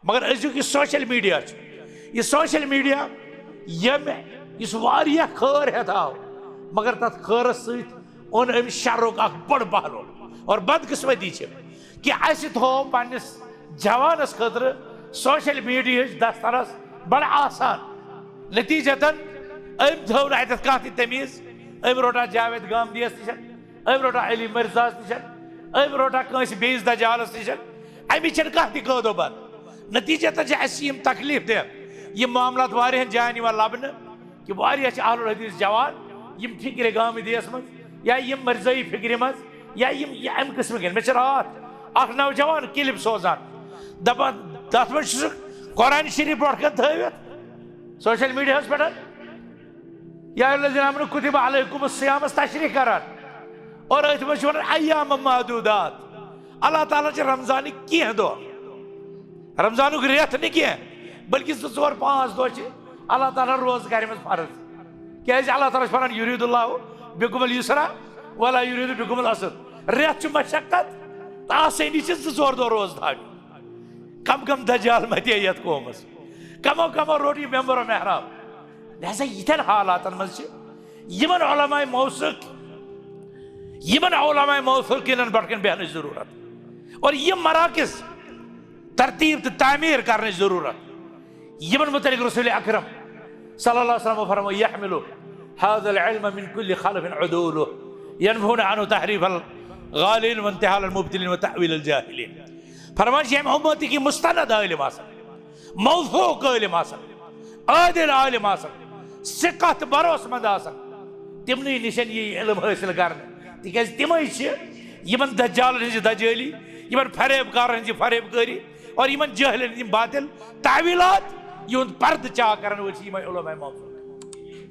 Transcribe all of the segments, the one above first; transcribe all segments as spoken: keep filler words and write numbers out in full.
مگر أزیُک یہِ سوشل میڈیا چھُ، یہِ سوشل میڈیا ییٚمہِ یُس واریاہ خٲر ہٮ۪تھ آو، مگر تَتھ خٲرس سۭتۍ اوٚن أمۍ شرُک اکھ بوٚڑ پہلو۔ اور بدقسمتی چھِ کہ اَسہِ تھوو پننِس جوانس خٲطرٕ سوشل میڈیاہٕچ دسترس بڑٕ آسان۔ نتیجتاً أمۍ تھٲو نہٕ اَتٮ۪تھ کانٛہہ تہِ تمیٖز۔ أمۍ روٚٹا جاوید گامدیس نِش، أمۍ روٚٹا علی مرزاہس نِش، أمۍ روٚٹا کٲنٛسہِ بیٚیِس دجالس نِش۔ اَمِچ چھَنہٕ کانٛہہ تہِ قٲد و بند۔ نتیجتاً چھِ اَسہِ یِم تکلیف دہ یِم معاملات واریاہن جاین یِوان لبنہٕ کہ واریاہ چھِ اہل الحدیث جوان، یِم فکرِ گامدیس منٛز یا یِم مرزٲیی فکرِ منٛز یا یِم یہِ اَمہِ قٕسمٕکۍ۔ مےٚ چھِ راتھ اکھ نوجوان کلپ سوزان، دپان، تتھ منٛز چھُ سُہ قرآن شریف برونٛٹھ کنہِ تھٲوِتھ سوشل میڈیاہس پٮ۪ٹھ، یا الذین آمنوا کتب علیکم الصیامس تشریح کران، اور أتھۍ منٛز چھُ ونان ایام معدودات، اللہ تعالیٰ چھِ رمضانٕکۍ کینٛہہ دۄہ، رمضانُک رٮ۪تھ نہٕ کینٛہہ، بلکہ زٕ ژور پانٛژھ دۄہ چھِ اللہ تعالیٰ ہن روزٕ کَرِمٕژ فرض۔ کیازِ اللہ تعالیٰ چھُ فرمان، یرید اللہ بکم الیسر ولا یرید بکم العسر۔ رٮ۪تھ چھُ مشقت تہٕ آسٲنی چھِ زٕ ژور دۄہ روزٕ تھاونہِ۔ کم کم دجال متے یتھ قومس، کمو کمو روٚٹ یہِ ممبر و محراب۔ لہذا یِتھٮ۪ن حالاتن منٛز چھِ یِمن علماء موثوق، یِمن علماء موثوقیٖنن برونٛٹھ کَنہِ بیٚہنٕچ ضروٗرت اور یِم مراکز ترتیب تہٕ تعمیٖر کرنٕچ ضروٗرت۔ یِمن متعلق رسول اکرم صلی اللہ علیہ وسلم فرمو، یحمل هذا العلم من كل خلف عدوله ينفون عنه تحريف الغالين وانتحال المبطلين وتأويل الجاهلين۔ فرمان چھِ ییٚمہِ امتٕکۍ مستند عٲلم آسان، موثوق عٲلم آسان، عادل عٲلم آسان، ثقہ تہٕ بھروسہٕ مند آسان، تِمنٕے نِش یی علم حٲصِل کرنہٕ، تِکیازِ تِمے چھِ یِمن دجالن ہٕنٛز یہِ دجٲلی، یِمن فریب کارن ہٕنٛز یہِ فریب کٲری اور یِمن جٲہلن ہٕنٛدۍ یِم باطل تعویلات، یِہُنٛد پردٕ چاک کرن وٲلۍ چھِ یِمے علماء موثوق۔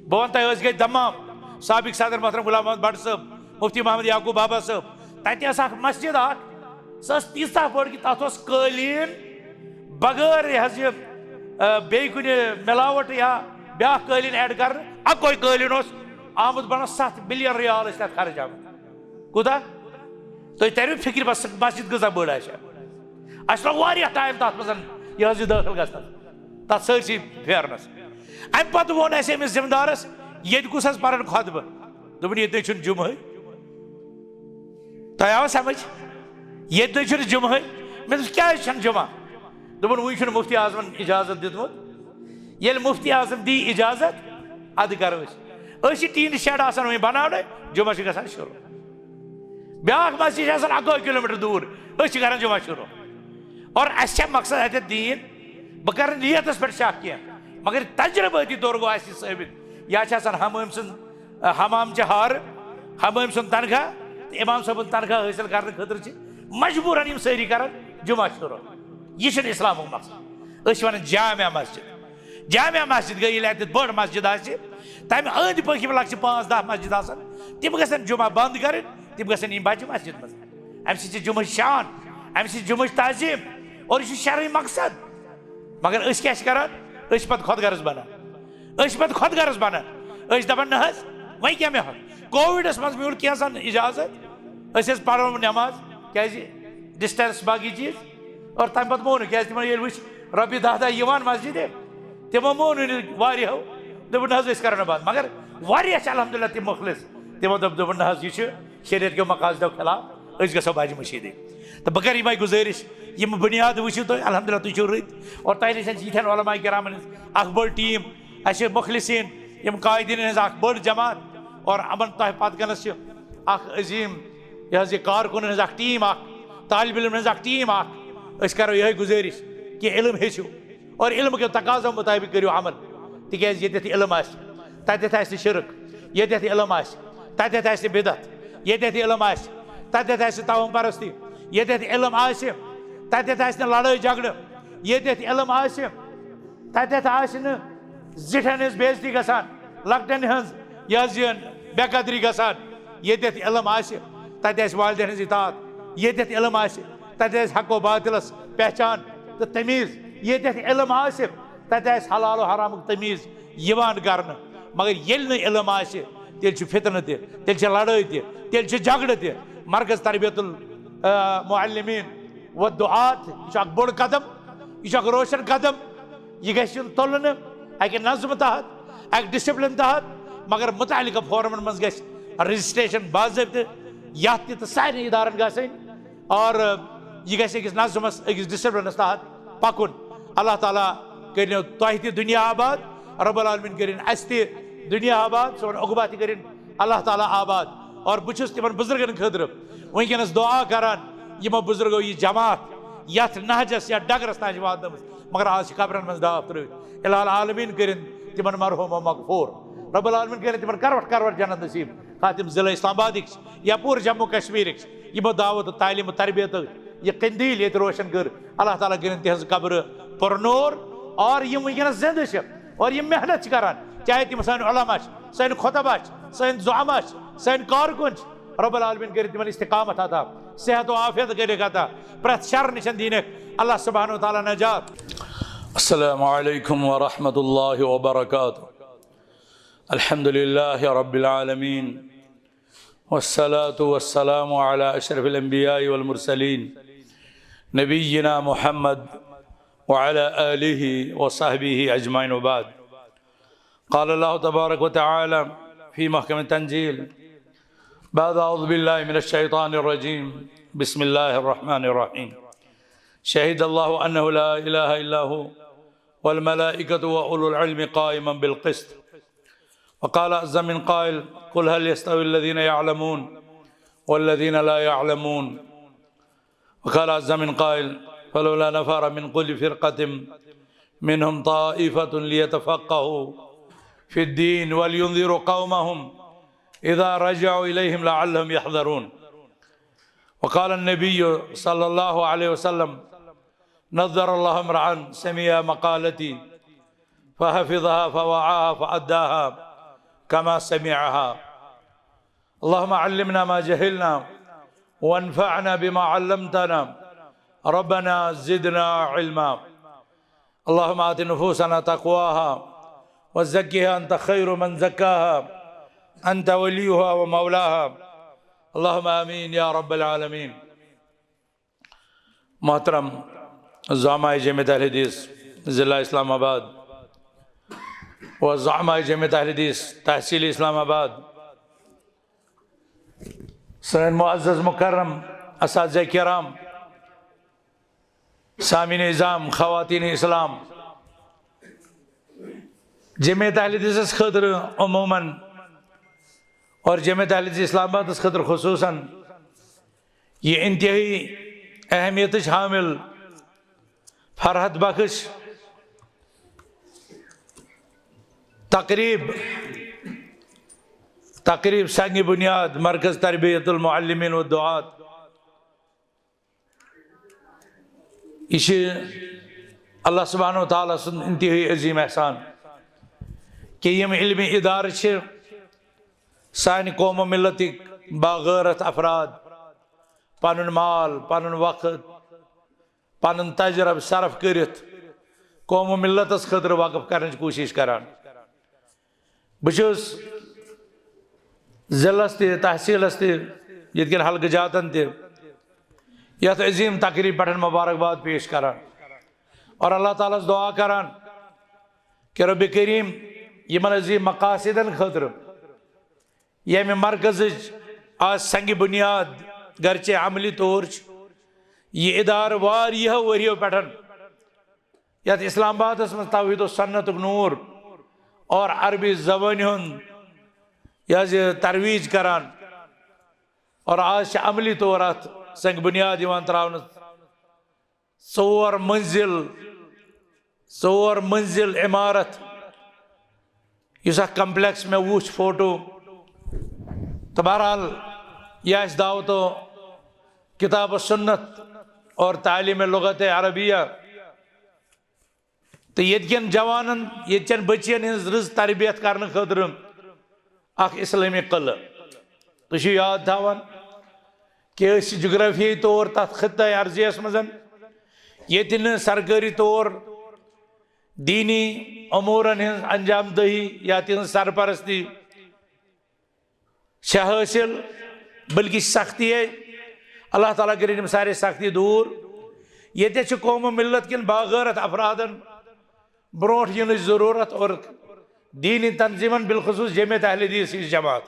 بہٕ وَنہٕ تۄہہِ، أسۍ گٔے دمام، سابق صدر محترم غلام محمد بٹ صٲب، مفتی محمد یعقوب بابا صٲب، تَتہِ ٲس اکھ مسجد اکھ، سۄ ٲس تیٖژاہ بٔڑ کہِ تَتھ اوس قٲلیٖن بغٲر یہِ حظ یہِ، آ، بیٚیہِ کُنہِ مِلاوٹ یا بیٛاکھ قٲلیٖن ایڈ کرنہٕ، اَکوے قٲلیٖن اوس آمُت بَنان، ستھ بلین ریال ٲسۍ تَتھ خرٕچ آمٕتۍ۔ کوٗتاہ؟ تُہۍ تٔرِو فِکرِ، بس مسجد کۭژاہ بٔڑ آسہِ۔ اَسہِ لوٚگ واریاہ ٹایم تَتھ منٛز یہِ حظ یہِ دٲخل گژھنَس، تَتھ سٲرسٕے پھیرنَس۔ اَمہِ پَتہٕ ووٚن اَسہِ أمِس ذمہٕ دارَس، ییٚتہِ کُس حظ پَرن خۄطبہٕ؟ دوٚپُن، ییٚتہِ نَے چھُنہٕ جُمعہٕے۔ تۄہہِ آوا سمجھ؟ ییٚتہِ نَے چھُنہٕ جُمعہٕے۔ مےٚ دوٚپُس، کیٛازِ چھَنہٕ جُمعہ؟ دوٚپُن، وٕنہِ چھُنہٕ مُفتی اعظمن اجازت دیُتمُت۔ ییٚلہِ مُفتی اعظم دی اجازت، اَدٕ کرو أسۍ۔ أسۍ چھِ ٹیٖن شیڈ آسان وۄنۍ بناونَے، جُمعہ چھُ گژھان شروع۔ بیٛاکھ مسجد چھِ آسان اَکٲے کِلوٗ میٖٹر دوٗر، أسۍ چھِ کران جُمعہ شروع۔ اور اَسہِ چھا مقصد اَتٮ۪تھ دیٖن؟ بہٕ کرٕ نہٕ نیتَس پٮ۪ٹھ شک کینٛہہ، مگر تجربٲتی طور گوٚو اَسہِ یہِ ثٲبت۔ یا چھِ آسان ہمٲمۍ سٕنٛز حمام چہِ ہارٕ، حمٲمۍ سُنٛد تنخواہ تہٕ امام صٲبُن تنخواہ حٲصِل کرنہٕ خٲطرٕ چھِ مجبوٗرن یِم سٲری کران جمعہ شروع۔ یہِ چھُنہٕ اسلامُک مقصد۔ أسۍ چھِ ونان جامع مسجد۔ جامع مسجد گٔے، ییٚلہِ اتٮ۪تھ بٔڑ مسجد آسہِ، تمہِ أنٛدۍ پٔکۍ یِم لۄکچہِ پانٛژھ دَہ مسجد آسن، تِم گژھن جمعہ بند کرٕنۍ، تِم گژھن یِنۍ بچہِ مسجد منٛز۔ امہِ سۭتۍ چھِ جمعٕچ شان، امہِ سۭتۍ چھِ جمعٕچ تعظیم، اور یہِ چھُ شرعی مقصد۔ مگر أسۍ کیٛاہ چھِ کران؟ أسۍ چھِ پتہٕ خۄد غرض بنان۔ أسۍ چھِ پتہٕ خۄد غرض بنان۔ أسۍ چھِ دپان، نہ حظ، وۄنۍ کیٛاہ مےٚ ہٮ۪وٚکھ؟ کووِڈس منٛز میوٗل کینٛژن اجازت، أسۍ حظ پرو نماز، کیٛازِ ڈسٹنس باقی چیٖز۔ اور تمہِ پتہٕ مون نہٕ، کیٛازِ تِمن ییٚلہِ وٕچھ رۄپیہِ دَہ دَہ یِوان مسجدِ، تِمو مون نہٕ واریاہو، دوٚپُکھ، نہ حظ، أسۍ کرو نہٕ بند۔ مگر واریاہ چھِ الحمدللہ تِم مُخلص، تِمو دوٚپ، دوٚپُن، نہ حظ، یہِ چھُ شریعت کیو مقاصدو خلاف، أسۍ گژھو بجہِ مٔشیٖدٕے۔ تہٕ بہٕ کرٕ یِمے گُزٲرِش، یِم بُنیاد وٕچھِو تُہۍ، الحمدللہ تُہۍ چھِو رٕتۍ، اور تۄہہِ نِش چھِ یِتھٮ۪ن علماء کرامن ہٕنٛز اکھ بٔڑ ٹیٖم، اَسہِ چھِ مُخلصیٖن، یِم قٲیدیٖن ہٕنٛز اکھ بٔڑ جماعت، اور یِمن تۄہہِ پتہٕ کنس چھِ اکھ عظیٖم، یہِ حظ یہِ کارکُنن ہٕنٛز اکھ ٹیٖم اکھ، طالب علمن ہٕنٛز اکھ ٹیٖم اکھ۔ أسۍ کرو یِہے گُزٲرِش کہ علم ہیٚچھِو اور علم کیو تقاضو مُطٲبِق کٔرِو عمل، تِکیازِ ییٚتٮ۪تھ علم آسہِ، تتٮ۪تھ آسہِ نہٕ شرک، ییٚتٮ۪تھ علم آسہِ، تتٮ۪تھ آسہِ نہٕ بدعت، ییٚتٮ۪تھ علم آسہِ، تتٮ۪تھ آسہِ نہٕ توہم پرستی، ییٚتٮ۪تھ علم آسہِ، تتٮ۪تھ آسہِ نہٕ لڑٲے جھگڑٕ، ییٚتٮ۪تھ علم آسہِ، تتٮ۪تھ آسہِ نہٕ زِٹھٮ۪ن ہٕنٛز بے عزتی گژھان، لۄکٹٮ۪ن ہٕنٛز یہِ حظ یہِ بے قدری گژھان۔ ییٚتٮ۪تھ علم آسہِ، تتہِ آسہِ والدین ہٕنٛز اطاعت۔ ییٚتٮ۪تھ علم آسہِ، تتہِ آسہِ حق و باطلس پہچان تہٕ تمیٖز۔ ییٚتٮ۪تھ علم آسہِ، تتہِ آسہِ حلال و حرامُک تمیٖز یِوان کرنہٕ۔ مگر ییٚلہِ نہٕ علم آسہِ، تیٚلہِ چھُ فتنہٕ تہِ، تیٚلہِ چھِ لڑٲے تہِ، تیٚلہِ چھِ جھگڑٕ تہِ۔ مرکز تربیت ال-، آ، معلمین و دعات، یہِ چھُ اکھ بوٚڑ قدم۔ یہِ چھُ اکھ روشن قدم۔ یہِ گژھِ یُن تُلنہٕ اکہِ نظمہٕ تحت، اکہِ ڈسپلن تحت، مگر متعلقہ فورمن منٛز گژھِ رجسٹریشن باضٲبطہٕ یتھ تہِ تہٕ سارنٕے ادارن گژھٕنۍ۔ اور یہِ گژھِ أکِس نظمس، أکِس ڈسپلنس تحت پکُن۔ اللہ تعالیٰ کٔرِنو تۄہہِ تہِ دُنیا آباد، رب العالمین کٔرِن اسہِ تہِ دُنیا آباد، سون عقبہ تہِ کٔرِن اللہ تعالیٰ آباد۔ اور بہٕ چھُس تِمن بزرگن خٲطرٕ وٕنکیٚنس دعا کران، یِمو بزرگو یہِ جماعت یتھ نہجس یا ڈگرس تام چھِ واتنٲومٕژ، مگر آز چھِ قبرن منٛز ڈاکھ ترٲوِتھ۔ الہ العالمین کٔرِن تِمن مرحوم و مغفور۔ رب العالمین کٔرِن تِمن کروٹ کروٹ جنت نصیب، خاص تِم ضلع اسلام آبادٕکۍ چھِ یا پوٗرٕ جموں کشمیرٕکۍ چھِ، یِمو دعوت و تعلیٖم و تربیت یہِ قندیل ییٚتہِ روشن کٔر، اللہ تعالیٰ کٔرِن تِہنٛز قبرٕ پُرنور۔ اور یِم وٕنکیٚنس زندٕ چھِ اور یِم محنت چھِ کران، چاہے تِم سٲنۍ علماء چھِ، سٲنۍ خطبہ چھِ، سٲنۍ زعما چھِ، سٲنۍ کارکُن چھِ، رب العالمین کٔرِن تِمن استقامت عطا، صحت و عافیت کٔرِکھ عطا، پرٛٮ۪تھ شر نِش دِنکھ اللہ سبحانہ و تعالیٰ نجات۔ السلام عليكم ورحمة الله وبركاته. الحمد لله رب العالمين، والصلاة والسلام على أشرف الأنبياء والمرسلين، نبينا محمد وعلى آله وصحبه أجمعين، وبعد. قال الله تبارك وتعالى في محكم التنزيل بعد أعوذ بالله من الشيطان الرجيم، بسم الله الرحمن الرحيم. شهد الله أنه لا إله إلا هو والملائكة وأولو العلم قائما بالقسط. وقال عز من قائل: قل هل يستوي الذين يعلمون والذين لا يعلمون؟ وقال عز من قائل: فلولا نفر من كل فرقة منهم طائفة ليتفقهوا في الدين ولينذروا قومهم إذا رجعوا إليهم لعلهم يحذرون. وقال النبي صلى الله عليه وسلم: نضر الله امرأ سمع مقالتي فحفظها فوعاها فأداها كما سمعها. اللهم علمنا ما جهلنا وانفعنا بما علمتنا. ربنا زدنا علما. اللهم آت نفوسنا تقواها وزكها أنت خير من زكاها أنت وليها ومولاها. اللهم آمين يا رب العالمين. محترم زعماء جمعیت اہل حدیث ضلع اسلام آباد و زعماء جمعیت اہل حدیث تحصیل اسلام آباد، سٲنۍ معزز مکرم اساتذہ کرام، سامعین عظام، خواتین اسلام، جمعیت اہل حدیثس خٲطرٕ عموماً اور جمعیت اہل حدیث اسلام آبادس خٲطرٕ خصوصاً یہ انتہائی اہمیتٕچ حامل فرحت بخش تقریب، تقریب سنگ بنیاد مرکز تربیت المعلمین و دعات۔ یہ چھ اللہ سبحانہ و تعالیٰ سُنٛد انتہائی عظیم احسان کہ یم علمی ادارٕ چھ سانہِ قوم و ملتٕکۍ باغیرت افراد پنُن مال، پنُن وقت، پنُن تجربہٕ صرف کٔرِتھ قوم و ملتس خٲطرٕ وقف کرنٕچ کوٗشش کران۔ بہٕ چھُس ضلعس تہِ، تحصیلس تہِ، ییٚتہِ کٮ۪ن حلقہٕ جاتن تہِ یتھ عظیم تقریب پٮ۪ٹھ مبارکباد پیش کران اور اللہ تعالیٰ ہس دعا کران کہ رب کریم یمن عظیم مقاصدن خٲطرٕ ییٚمہِ مرکزٕچ آز سنگ بنیاد گرچہ عملی طور چھُ یہِ ادارٕ واریاہو ؤریو پٮ۪ٹھ یتھ اسلام آبادس منٛز توحید و سنتُک نور اور عربی زبٲنۍ ہُنٛد یہِ حظ یہِ ترویج کران اور آز چھِ عملی طور اتھ سنگ بنیاد یِوان تراونہٕ۔ ژور منزل، ژور منزل عمارت، یُس اکھ کمپلیکس مےٚ وُچھ فوٹو۔ تہٕ بہرحال، یہِ آسہِ دعوت و کتاب و سنت اور تعلیم لغت عربیہ۔ تہٕ ییٚتہِ کٮ۪ن جوانن، ییٚتہِ چٮ۪ن بچین ہٕنٛز رٕژ تربیت کرنہٕ خٲطرٕ اکھ اسلٲمی قلعہٕ۔ تُہۍ چھِو یاد تھاوان کہ أسۍ چھِ جغرافیٲیی طور تتھ خطہ ارضیس منٛز، ییٚتہِ نہٕ سرکٲری طور دینی امورن ہٕنٛز انجام دہی یا تِہنٛز سرپرستی چھِ حٲصِل، بلکہِ سختی ہے۔ اللہ تعالیٰ کٔرِنۍ یِم سارے سختی دوٗر۔ ییٚتہِ چھِ قوم و ملت کٮ۪ن باغٲرت افرادن برونٛٹھ یِنٕچ ضروٗرت اور دینی تنظیمن، بالخصوص جمعیت اہل حدیث ہٕنٛز جماعت،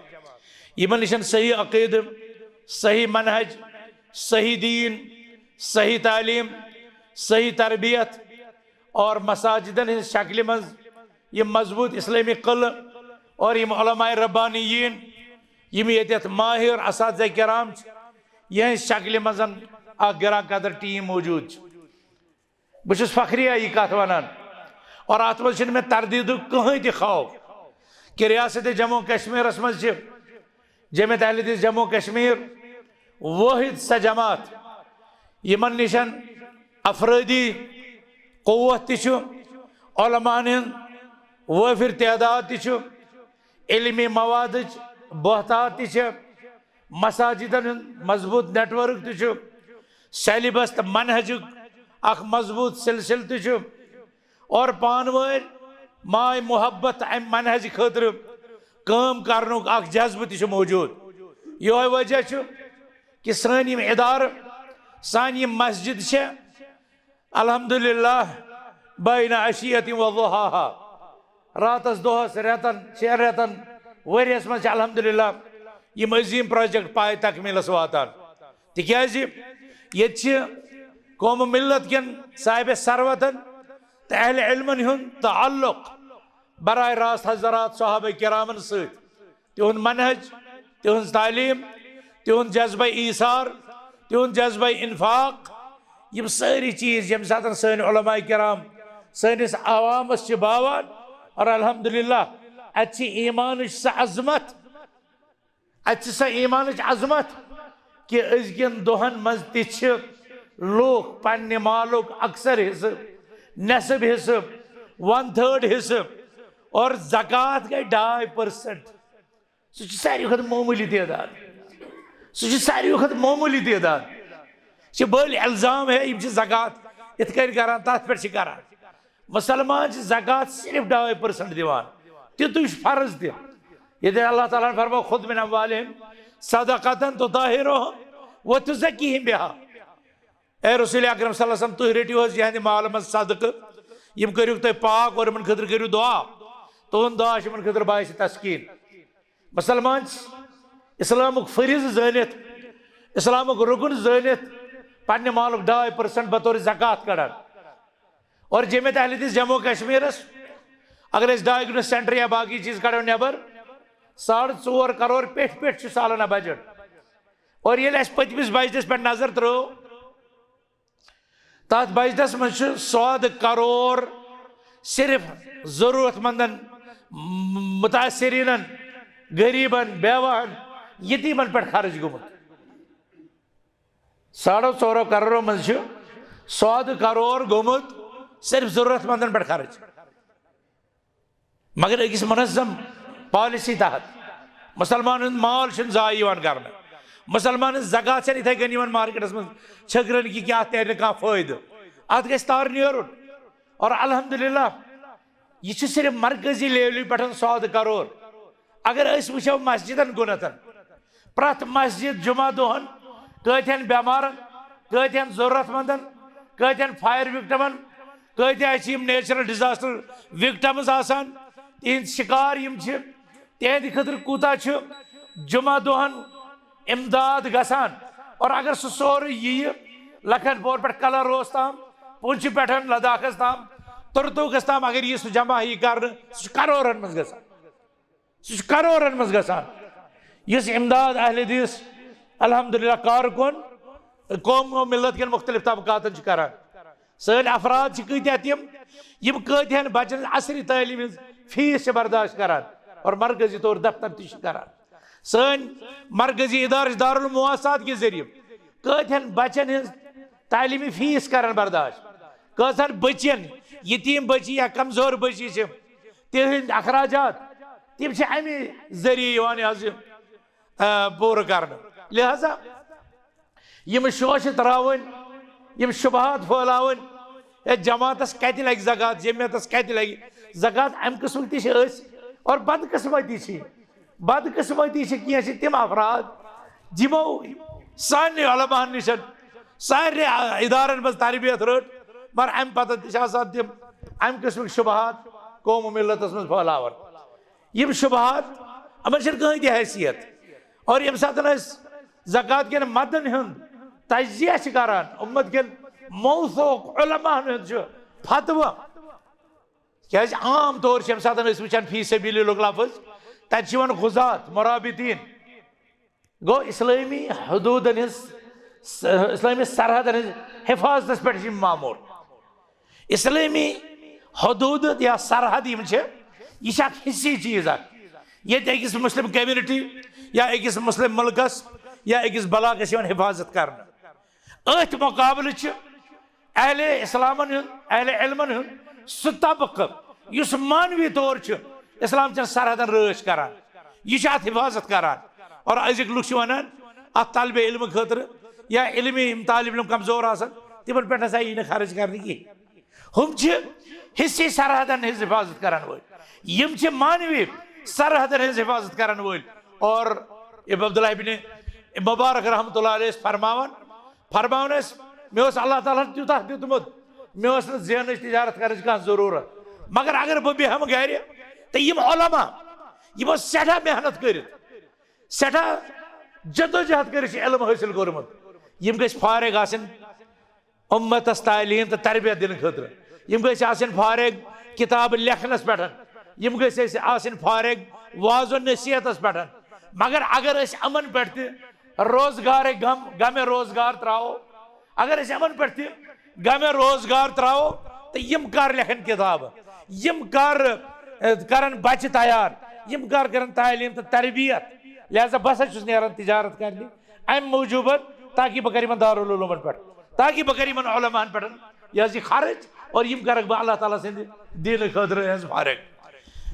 یِمن نِشن صحیح عقیدٕ، صحیح منہج، صحیح دین، صحیح تعلیم، صحیح تربیت اور مساجدن ہٕنٛز شکلہِ منٛز یِم مضبوٗط اسلٲمی قلعہٕ اور یِم علماء ربانیین، یِم ییٚتٮ۪تھ ماہر اساتذہ کرام چھِ، یِہنٛز شکلہِ منٛز اکھ گران قدر ٹیم موجود چھِ۔ بہٕ چھُس فخریہ یہِ کتھ ونان، اور اتھ منٛز چھُنہٕ مےٚ تردیٖدُک کٕہٕنۍ تہِ خوف کہِ ریاست جموں کشمیرس منٛز چھِ جمعیت اہل حدیث جموں کشمیر وٲحد سۄ جماعت، یِمن نِشن افرٲدی قوت تہِ چھُ، علماءن ہُنٛد وٲفر تعداد تہِ چھُ، علمی موادٕچ بہتات تہِ چھِ، مساجدن ہُنٛد مضبوٗط نیٹ ورک تہِ چھُ، سیلبس تہٕ منہجُک اکھ مضبوٗط سلسلہٕ تہِ چھُ، اور پانہٕ وٲنۍ ماے محبت امہِ منہج خٲطرٕ کٲم کرنُک اکھ جذبہٕ تہِ چھُ موجود۔ یہوے وجہ چھُ کہ سٲنۍ یِم ادارٕ، سانہِ یِم مسجد چھےٚ، الحمدللہ، بین عشیت و ضحاہا، راتس دۄہس، رٮ۪تن، شٮ۪ن رٮ۪تن، ؤریس منٛز چھِ الحمدللہ یِم عظیٖم پروجیکٹ پایہِ تکمیلس واتان۔ تِکیازِ ییٚتہِ چھِ قوم و ملت کٮ۪ن صاحب ثروتن تہٕ اہل علمن ہُنٛد تعلق براہ راست حضرات صحابہ کرامن سۭتۍ، تِہُنٛد منہج، تِہٕنٛز تعلیٖم، تِہُنٛد جذبہ ایثار، تِہُنٛد جذبہ انفاق، یِم سٲری چیٖز ییٚمہِ ساتہٕ سٲنۍ علماء کرام سٲنِس عوامس چھِ باوان، اور الحمدللہ، اتہِ چھِ ایمانٕچ سۄ عظمت، اتہِ چھِ سۄ ایمانٕچ عظمت کہ أزکٮ۪ن دۄہن منٛز تہِ چھِ لوٗکھ پننہِ مالُک اکثر حصہٕ، نصف حصہٕ، ون تھٲرڈ حصہٕ، اور زکوٰۃ گٔے ڈاے پٔرسنٹ۔ سُہ چھُ ساروی کھۄتہٕ معموٗلی تعداد۔ سُہ چھُ ساروی کھۄتہٕ معموٗلی تعداد۔ چھِ بٔلۍ الزام ہے، یِم چھِ زکوٰۃ یِتھ کٔنۍ کران، تَتھ پٮ۪ٹھ چھِ کران۔ مُسلمان چھِ زکوٰۃ صرف ڈاے پٔرسنٹ دِوان۔ تیُتُے چھُ فرض تہِ۔ ییٚتہِ اللہ تعالیٰ ہَن فرموو، "خذ من اموالہم صدقۃ تطہرہم و تزکیہم بہا۔" اے رسول اکرم صلی اللہ علیہ وسلم، تُہۍ رٔٹِو حظ یِہنٛدِ مالہٕ منٛز صدقہٕ، یِم کٔرِو تُہۍ پاک اور یِمن خٲطرٕ کٔرِو دعا۔ تُہُنٛد دعا چھُ یِمن خٲطرٕ باعث تسکیٖن۔ مُسلمان چھِ اسلامُک فریضہٕ زٲنِتھ، اسلامُک رُکُن زٲنِتھ، پننہِ مالُک ڈاے پٔرسنٹ بطور زکوٰۃ کڑان۔ اور جمعیت اہل حدیث جموں کشمیرس اگر أسۍ ڈائگنوس سینٹر یا باقی چیز کڑو نیبر، ساڑٕ ژور کرور پٮ۪ٹھ پٮ۪ٹھ چھُ سالانہ بجٹ۔ اور ییٚلہِ اَسہِ پٔتمِس بجٹس پٮ۪ٹھ نظر ترٲو، تَتھ بجٹس منٛز چھُ ساد کرور صرف ضرورت مندن، م-، متاثرینن، غریبن، بیواہن، یتیمن پٮ۪ٹھ خرٕچ گوٚمُت۔ ساڑو ژورو کرورو منٛز چھُ ساد کرور گوٚمُت صرف ضرورت مندن پٮ۪ٹھ خرٕچ۔ مگر أکِس منظم پالیسی تحت مُسلمانن ہُنٛد مال چھُنہٕ ضایع یِوان کرنہٕ۔ مُسلمانن ہٕنٛز زکوٰۃ چھَنہٕ یِتھَے کٔنۍ یِوان مارکیٹس منٛز چھٔکرن کہِ کہِ اَتھ نیرِ نہٕ کانٛہہ فٲیدٕ۔ اَتھ گژھِ تارٕ نیرُن۔ اور الحمدللہ، یہِ چھُ صرف مرکزی لیولہِ پٮ۪ٹھ ساد کرور۔ اگر أسۍ وٕچھو مسجدن کُنتھ، پرٛٮ۪تھ مسجد جمعہ دۄہن کۭتہن بٮ۪مارن، کۭتہن ضرورت مندن، کۭتہن فائر وکٹمن، کۭتیاہ چھِ یِم نیچرل ڈیزاسٹر وکٹمز آسان، تِہنٛدۍ شکار یِم چھِ، تِہنٛدِ خٲطرٕ کوٗتاہ چھُ جمعہ دۄہن امداد گژھان؟ اور اگر سُہ سورُے یِیہِ لکھن پور پٮ۪ٹھ کلروس تام، پونچھ پٮ۪ٹھ لداخس تام، ترتوکس تام، اگر یہِ سُہ جمع یی کرنہٕ، سُہ چھُ کرورن منٛز گژھان۔ سُہ چھُ کرورن منٛز گژھان۔ یُس امداد اہل حدیث الحمدللہ کارکُن قوم و ملت کٮ۪ن مختلف طبقاتن چھِ کران۔ سٲنۍ افراد چھِ کۭتیاہ تِم، یِم کۭتہن بچن عصری تعلیٖم ہٕنٛز فیس چھِ برداشت کران اور مرکزی طور دفتر تہِ چھِ کران۔ سٲنۍ مرکزی ادارٕ چھِ دارالمواسات کہِ ذٔریعہٕ کۭتہن بچن ہٕنٛز تعلیٖمی فیس کران برداشت، کۭژہن بچین، یتیٖم بچی یا کمزور بچی چھِ، تِہنٛدۍ اخراجات، تِم چھِ اَمی ذٔریعہٕ یِوان یہِ حظ یہِ، آ، پوٗرٕ کرنہٕ۔ لہذا یِم شوشہِ تراوٕنۍ، یِم شبہات پھٲلاوٕنۍ، ہے، جماعتس کتہِ لگہِ زکوٰۃ، جمعیتس کتہِ لگہِ زکوٰۃ، امہِ قٕسمٕکۍ تہِ چھِ أسۍ۔ اور بدقٕسمتی چھِ، بدقٕسمتی چھِ، کینٛہہ چھِ تِم افراد، یِمو سانہِ علماہن نِش سارے ادارن منٛز تربیت رٔٹ، مگر امہِ پتہٕ تہِ چھِ آسان تِم امہِ قٕسمٕکۍ شبہات قوم و ملتس منٛز پھٲلاوان۔ یِم شبہات، یِمن چھنہٕ کٕہٕنۍ تہِ حیثیت۔ اور ییٚمہِ ساتہٕ أسۍ زکوٰۃ کٮ۪ن مدن ہُنٛد تجزیہ چھِ کران، امت کٮ۪ن موثوق علماہن ہُنٛد چھُ فتویٰ، کیازِ عام طور چھِ ییٚمہِ ساتہٕ أسۍ وٕچھان فی سبیل اللہُک لفظ، تتہِ چھِ یِوان غزات، مرابطین، گوٚو اسلٲمی حدوٗدن ہٕنٛز، اسلٲمی سرحدن ہٕنٛز حفاظتس پٮ۪ٹھ چھِ یِم مامور۔ اسلٲمی حدوٗد یا سرحد یِم چھِ، یہِ چھِ اکھ حصی چیٖز اکھ۔ ییٚتہِ أکِس مسلم کمیونٹی یا أکِس مسلم ملکس یا أکِس بلاکس یِوان حفاظت کرنہٕ۔ أتھۍ مقابلہٕ چھِ اہل اسلامن ہُنٛد، اہل علمن ہُنٛد سُہ طبقہٕ یُس معنوی طور چھُ اسلام چٮ۪ن سرحدن رٲچھ کران، یہِ چھُ اتھ حفاظت کران۔ اور أزِکۍ لُکھ چھِ ونان اتھ طالب علم خٲطرٕ یا علمی یِم طالب علم کمزور آسن، تِمن پٮ۪ٹھ نسا یی نہٕ خرٕچ کرنہٕ کینٛہہ۔ ہُم چھِ حصی سرحدن ہٕنٛز حفاظت کرن وٲلۍ، یِم چھِ معنوی سرحدن ہٕنٛز حفاظت کرن وٲلۍ۔ اور ابن عبداللہ ابن مبارک رحمۃ اللہ علیہ ٲسۍ فرماوان، فرماوان ٲسۍ، مےٚ اوس اللہ تعالیٰ ہن تیوٗتاہ دیُتمُت، مےٚ ٲس نہٕ زینٕچ تجارت کرنٕچ کانٛہہ ضروٗرت، مگر اگر بہٕ بیٚہمہٕ گرِ تہٕ یِم علماء یِمو سٮ۪ٹھاہ محنت کٔرِتھ، سٮ۪ٹھاہ جدوجہد کٔرِتھ چھُ علم حٲصِل کوٚرمُت، یِم گٔژھۍ فارغ آسٕنۍ امتس تعلیٖم تہٕ تربیت دِنہٕ خٲطرٕ۔ یِم گٔژھۍ آسٕنۍ فارغ کِتابہٕ لیکھنس پٮ۪ٹھ، یِم گٔژھۍ اَسہِ آسٕنۍ فارغ وعظ و نصیحتس پٮ۪ٹھ۔ مگر اگر أسۍ یِمن پٮ۪ٹھ تہِ روزگار غم، غم روزگار ترٛاوو، اگر أسۍ یِمن پٮ۪ٹھ تہِ غم روزگار ترٛاوو، تہٕ یِم کر لیکھن کِتابہٕ؟ یِم کر، اے، کرن بچہِ تیار؟ یِم کر کرن تعلیٖم تہٕ تربیت؟ لہذا بہٕ ہسا چھُس نیران تجارت کرنہِ امہِ موٗجوٗبن، تاکہِ بہٕ کرٕ یِمن دارالعلومن پٮ۪ٹھ، تاکہِ بہٕ کرٕ یِمن علماہن پٮ۪ٹھ یہِ حظ یہِ خرٕچ، اور یِم کرکھ بہٕ اللہ تعالیٰ سٕنٛدِ دیٖنہٕ خٲطرٕ حظ فارغ۔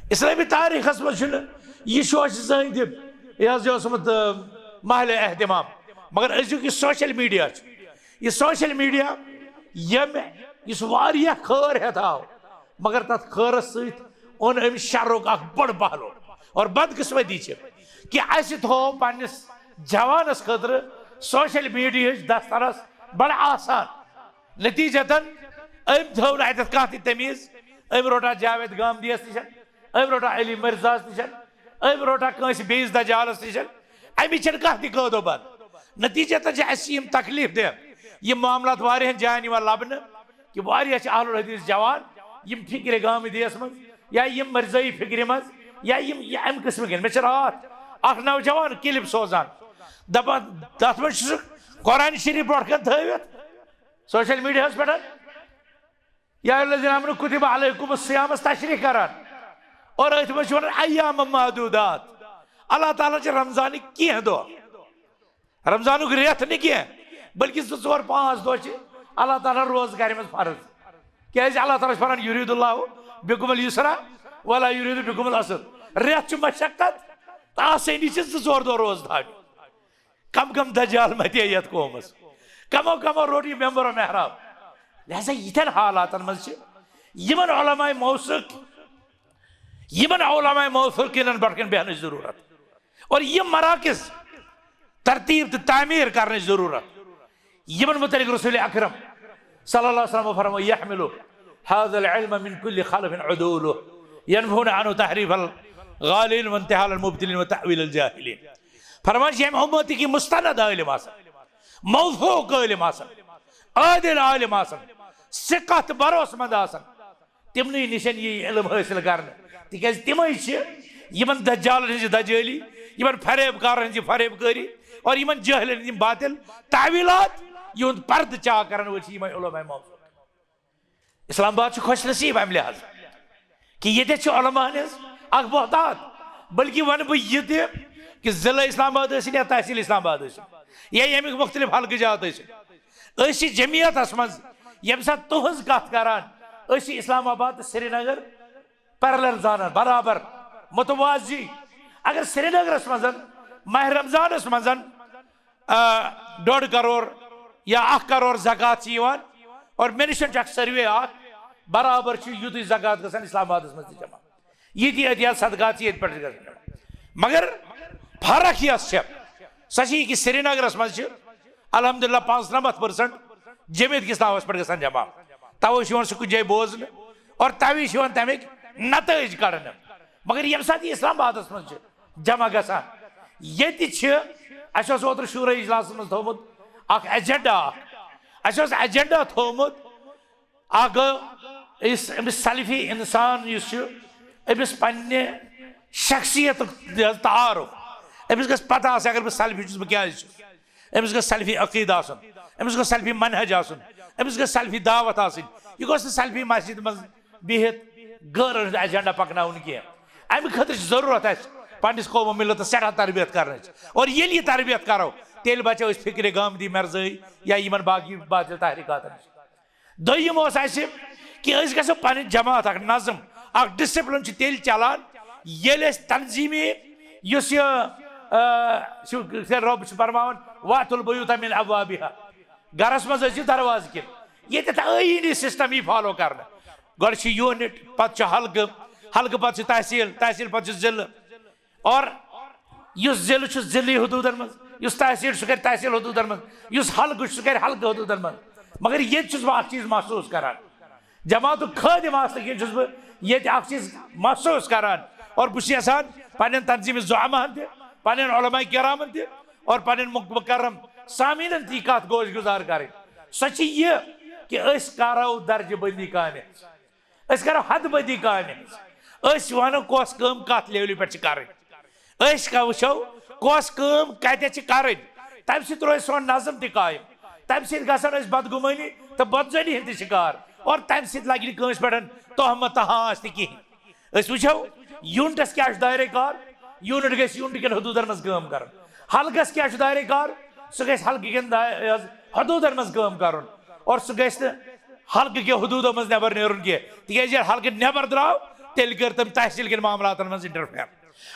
اسلٲمی تاریخس منٛز چھُنہٕ یہِ شوشہِ زٕہٕنۍ تہِ یہِ حظ یہِ اوسمُت، آ، محلِ اہتمام، مگر أزیُک یہِ سوشل میڈیا چھُ، یہِ سوشل میڈیا ییٚمہِ، یُس واریاہ خٲر ہٮ۪تھ آو، مگر تتھ خٲرس سۭتۍ اوٚن أمۍ شرُک اکھ بوٚڑ پہلو۔ اور بدقسمتی چھِ کہ اسہِ تھوو پننِس جوانس خٲطرٕ سوشل میڈیاہٕچ دسترس بڑٕ آسان۔ نتیجتاً أمۍ تھٲو نہٕ اتٮ۪تھ کانٛہہ تہِ تمیٖز۔ أمۍ روٚٹا جاوید گامدیس نِش، أمۍ روٚٹا علی مرزاہس نِش، أمۍ روٚٹا کٲنٛسہِ بیٚیِس دجالس نِش۔ امِچ چھنہٕ کانٛہہ تہِ قٲد و بنٛد۔ نتیجتاً چھِ اسہِ یِم تکلیف دہ، یِم معاملات واریاہن جاین یِوان لبنہٕ کہ واریاہ چھِ اہل الحدیث جوان، یِم فکرِ گامدیس منٛز یا یِم مرزٲیی فکرِ منٛز یا یِم یہِ امہِ قٕسمٕکۍ۔ مےٚ چھِ راتھ اکھ نوجوان کلپ سوزان، دپان تتھ منٛز چھُ سُہ قرآن شریف برونٛٹھ کنہِ تھٲوِتھ سوشل میڈیاہس پٮ۪ٹھ، یا الذین آمنوا کتب علیکم الصیامس تشریح کران، اور أتھۍ منٛز چھُ ونان ایام معدودات۔ اللہ تعالیٰ چھِ رمضانٕکۍ کینٛہہ دۄہ، رمضانُک رٮ۪تھ نہٕ کینٛہہ، بلکہِ زٕ ژور پانٛژھ دۄہ چھِ اللہ تعالیٰ روزٕ کرِمٕژ فرض۔ کیازِ اللہ تعالیٰ چھُ فرمان، یرید اللہ بکم الیسر ولا یرید بکم العسر۔ رٮ۪تھ چھُ مشقت تہٕ آسٲنی چھِ زٕ ژور دۄہ روزٕ تھاونہِ۔ کم کم دجال متے یتھ قومس، کمو کمو روٚٹ یہِ ممبر و محراب۔ لہذا یِتھٮ۪ن حالاتن منٛز چھِ یِمن علماء موثوق، یِمن علماء موثوقیٖنن برٛونٛٹھ کَنہِ بیٚہنٕچ ضروٗرت۔ اور یِم مراکز ترتیب تہٕ تعمیٖر کرنٕچ ضروٗرت، یِمن متعلق رسول اکرم صلی اللہ علیہ وسلم فرمو، یحمل هذا العلم من كل خلف عدوله ينفون عنه تحريف الغالين وانتحال المبطلين وتأويل الجاهلين۔ فرمان چھِ ییٚمہِ امتٕکۍ مستند عٲلم آسن، موثوق عٲلم آسن، عادل عالم آسن، ثقہ تہٕ بھروسہٕ مند آسن، تِمنٕے نِش یی علم حٲصِل کرنہٕ، تِکیازِ تِمے چھِ یِمن دجالن ہٕنٛز دجٲلی، یِمن فریب کارن ہٕنٛز یہِ فریب کٲری اور یِمن جٲہلن ہٕنٛدۍ یِم باطل تعویلات، یِہُنٛد پردٕ چاک کرن وٲلۍ چھِ یِمے علماء موثوق۔ اسلام آباد چھُ خۄش نصیب امہِ لحاظہٕ کہِ ییٚتٮ۪تھ چھُ علماہن ہٕنٛز اکھ بہتات۔ بلکہِ ونہٕ بہٕ یہِ تہِ کہِ ضلع اسلام آباد ٲسِن یا تحصیل اسلام آباد ٲسِن یا ییٚمِکۍ مُختٔلِف حلقہٕ جات ٲسِن، أسۍ چھِ جمعیتس منٛز ییٚمہِ ساتہٕ تُہنٛز کتھ کران، أسۍ چھِ اسلام آباد تہٕ سرینگر پیرلل زانان، برابر متوازی۔ اگر سرینگرس منٛز ماہ رمضانس منٛز، آ، ڈۄڈ کرور یا اکھ کرور زکوٰۃ چھِ یِوان، اور مےٚ نِش چھُ اکھ سروے اکھ، برابر چھُ یُتُے زکوٰۃ گژھان اسلام آبادس منٛز تہِ جمع، یہِ تہِ عطیات صدقات چھِ ییٚتہِ پٮ۪ٹھ گژھان۔ مگر فرق یۄس چھےٚ، سۄ چھِ یہِ کہِ سرینگرس منٛز چھِ الحمدللہ، پانٛژنمتھ پٔرسنٹ جمعیت کِس ناوس پٮ۪ٹھ گژھان جمع۔ توے چھُ یِوان سُہ کُنہِ جایہِ بوزنہٕ اور توے چھِ یِوان تَمِکۍ نتٲیج کڑنہٕ۔ مگر ییٚمہِ ساتہٕ یہِ اسلام آبادس منٛز چھِ جمع گژھان، ییٚتہِ چھِ، اَسہِ اوس اوترٕ شورا اجلاسس منٛز تھوٚومُت اکھ ایجنڈا اکھ۔ اَسہِ اوس ایجنڈا تھوٚومُت اکھ، یُس أمِس سلفی انسان یُس چھُ، أمِس پننہِ شخصیتُک تعارف، أمِس گژھِ پتہ آسٕنۍ اگر بہٕ سلفی چھُس، بہٕ کیازِ چھُس۔ أمِس گژھِ سلفی عقیدٕ آسُن، أمِس گژھِ سلفی منہج آسُن، أمِس گژھِ سلفی دعوت آسٕنۍ۔ یہِ گوٚژھ نہٕ سلفی مسجد منٛز بِہِتھ غٲرن ہُنٛد ایجنڈا پکناوُن کینٛہہ۔ امہِ خٲطرٕ چھِ ضروٗرت اَسہِ پننِس قوم و ملتس سٮ۪ٹھاہ تربیت کرنٕچ۔ اور ییٚلہِ یہِ تربیت کرو، تیٚلہِ بچو أسۍ فکرِ گامدی مرزٲیی یا یِمن باقی باطل تحریکاتن نِش۔ دوٚیِم اوس اَسہِ کہِ أسۍ گژھو پنٕنۍ جماعت اکھ نظم، اکھ ڈسپلن چھُ تیٚلہِ چلان، ییٚلہِ أسۍ تنظیٖمی یُس یہِ، آ، چھُ، رۄب چھُ فرماوان، "وَأْتُوا الْبُيُوتَ مِنْ أَبْوَابِهَا"، گرس منٛز ٲسۍ یہِ دروازٕ کِنۍ۔ ییٚتٮ۪تھ ٲیٖنی سسٹم یی فالو کرنہٕ۔ گۄڈٕ چھُ یوٗنٹ، پتہٕ چھُ حلقہٕ، حلقہٕ پتہٕ چھُ تحصیل، تحصیل پتہٕ چھُ ضلعہٕ۔ اور یُس ضلعہٕ چھُ ضلعی حدوٗدن منٛز، یُس تحصیل چھُ سُہ کرِ تحصیل حدوٗدن منٛز، یُس حلقہٕ چھُ سُہ کرِ حلقہٕ حدوٗدن منٛز۔ مگر ییٚتہِ چھُس بہٕ اکھ چیٖز محسوٗس کران، جماعتُک خٲدِم آسنہٕ کِنۍ چھُس بہٕ ییٚتہِ اکھ چیٖز محسوٗس کران۔ اور بہٕ چھُس یژھان پننٮ۪ن تنظیٖمی زعماہن تہِ، پننٮ۪ن علماء کرامن تہِ اور پننٮ۪ن مک-، مکرم سامعیٖنن تہِ یہِ کتھ گوش گُزار کرٕنۍ۔ سۄ چھِ یہِ کہِ أسۍ کرو درجہٕ بندی کامہِ۔ أسۍ کرو حد بندی کامہِ ہٕنٛز۔ أسۍ ونو کۄس کٲم کتھ لیولہِ پٮ۪ٹھ چھِ کرٕنۍ۔ أسۍ کا وٕچھو کۄس کٲم کتٮ۪تھ چھِ کرٕنۍ۔ تمہِ سۭتۍ روزِ سون نظم تہِ قٲیِم۔ تمہِ سۭتۍ گژھن أسۍ بدگُمٲنی تہٕ بدزٲنی ہٕنٛدۍ تہِ شکار۔ اور تمہِ سۭتۍ لگہِ نہٕ کٲنٛسہِ پٮ۪ٹھ تہمت تہٕ ہانٛژھ تہِ کِہیٖنۍ۔ أسۍ وٕچھو یوٗنٹس کیٛاہ چھُ دایرے کار۔ یوٗنٹ گژھِ یوٗنٹ کٮ۪ن حدوٗدن منٛز کٲم کرُن۔ حلقس کیٛاہ چھُ دایرے کار؟ سُہ گژھِ حلقہٕ کٮ۪ن دای-، یہِ حظ، حدوٗدن منٛز کٲم کرُن۔ اور سُہ گژھِ نہٕ حلقہٕ کہِ حدوٗدو منٛز نٮ۪بر نیرُن کینٛہہ، تِکیٛازِ ییٚلہِ حلقہٕ نٮ۪بر درٛاو، تیٚلہِ کٔر تٔمۍ تحصیل کٮ۪ن معاملاتن منٛز انٹرفیئر۔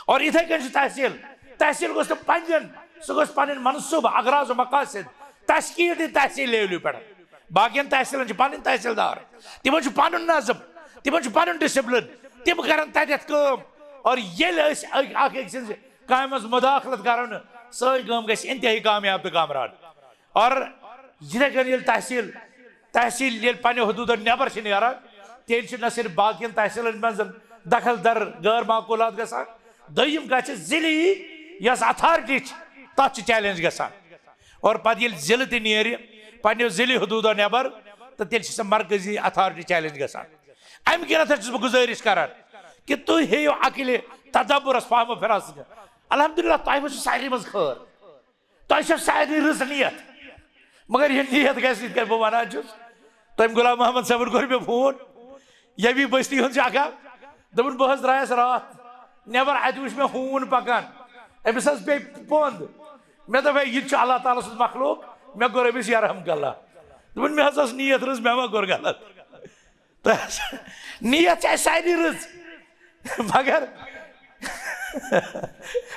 اور یِتھے کٔنۍ چھُ تحصیل، تحصیل گوٚژھ نہٕ پننٮ۪ن، سُہ گوٚژھ پنٕنۍ منصوٗبہٕ، اغراض و مقاصد تشکیل دِنۍ تحصیل لیولہِ پٮ۪ٹھ۔ باقین تحصیلن چھِ پنٕنۍ تحصیلدار، تِمن چھُ پنُن نظم، تِمن چھُ پنُن ڈسپلن، تِم کرن تتٮ۪تھ کٲم۔ اور ییٚلہِ أسۍ اکھ، اکھ أکۍ سٕنٛزِ کامہِ منٛز مداخلت کرو نہٕ، سٲنۍ کٲم گژھِ انتہٲیی کامیاب تہٕ کامران۔ اور یِتھے کٔنۍ ییٚلہِ تحصیل، تحصیل ییٚلہِ پننہِ حدوٗدن نٮ۪بر چھِ نیران، تیٚلہِ چھِ نہ صرف باقین تحصیلن منٛز دخل در غٲر معقوٗلات گژھان، دوٚیِم کتھ چھِ ضلعی یۄس اتھارٹی چھِ، تتھ چھِ چیلنج گژھان۔ اور پتہٕ ییٚلہِ ضلعہٕ تہِ نیرِ پننیو ضلعی حدوٗدو نٮ۪بر، تہٕ تیٚلہِ چھِ سۄ مرکزی اتھارٹی چیلنج گژھان۔ امہِ کِنتھ چھُس بہٕ گُزٲرِش کران کہِ تُہۍ ہیٚیِو عقلہِ تدبرس، فہم و فراست۔ الحمدللہ، تۄہہِ منٛز چھُ سارنٕے منٛز خٲر۔ تۄہہِ چھو سارنٕے رٕژ نیت، مگر یہِ نیت گژھِ، یِتھ کٔنۍ بہٕ ونان چھُس، تٔمۍ غلام محمد صٲبن کوٚر مےٚ فون، ییٚمی بستی ہُنٛد چھُ اکھ اکھ، دوٚپُن، "بہٕ حظ درٛایس راتھ نٮ۪بر، اتہِ وٕچھ مےٚ ہوٗن پکان، أمِس حظ پیٚیہِ پۄنٛد۔" مےٚ دوٚپ، "ہے، یہِ تہِ چھُ اللہ تعالیٰ سُنٛد مخلوق، مےٚ کوٚر أمِس یرحمک اللہ۔" دوٚپُن، "مےٚ حظ ٲس نیت رٕژ، مےٚ ما کوٚر غلط؟" تہٕ نیت چھِ اَسہِ سارنٕے رٕژ، مگر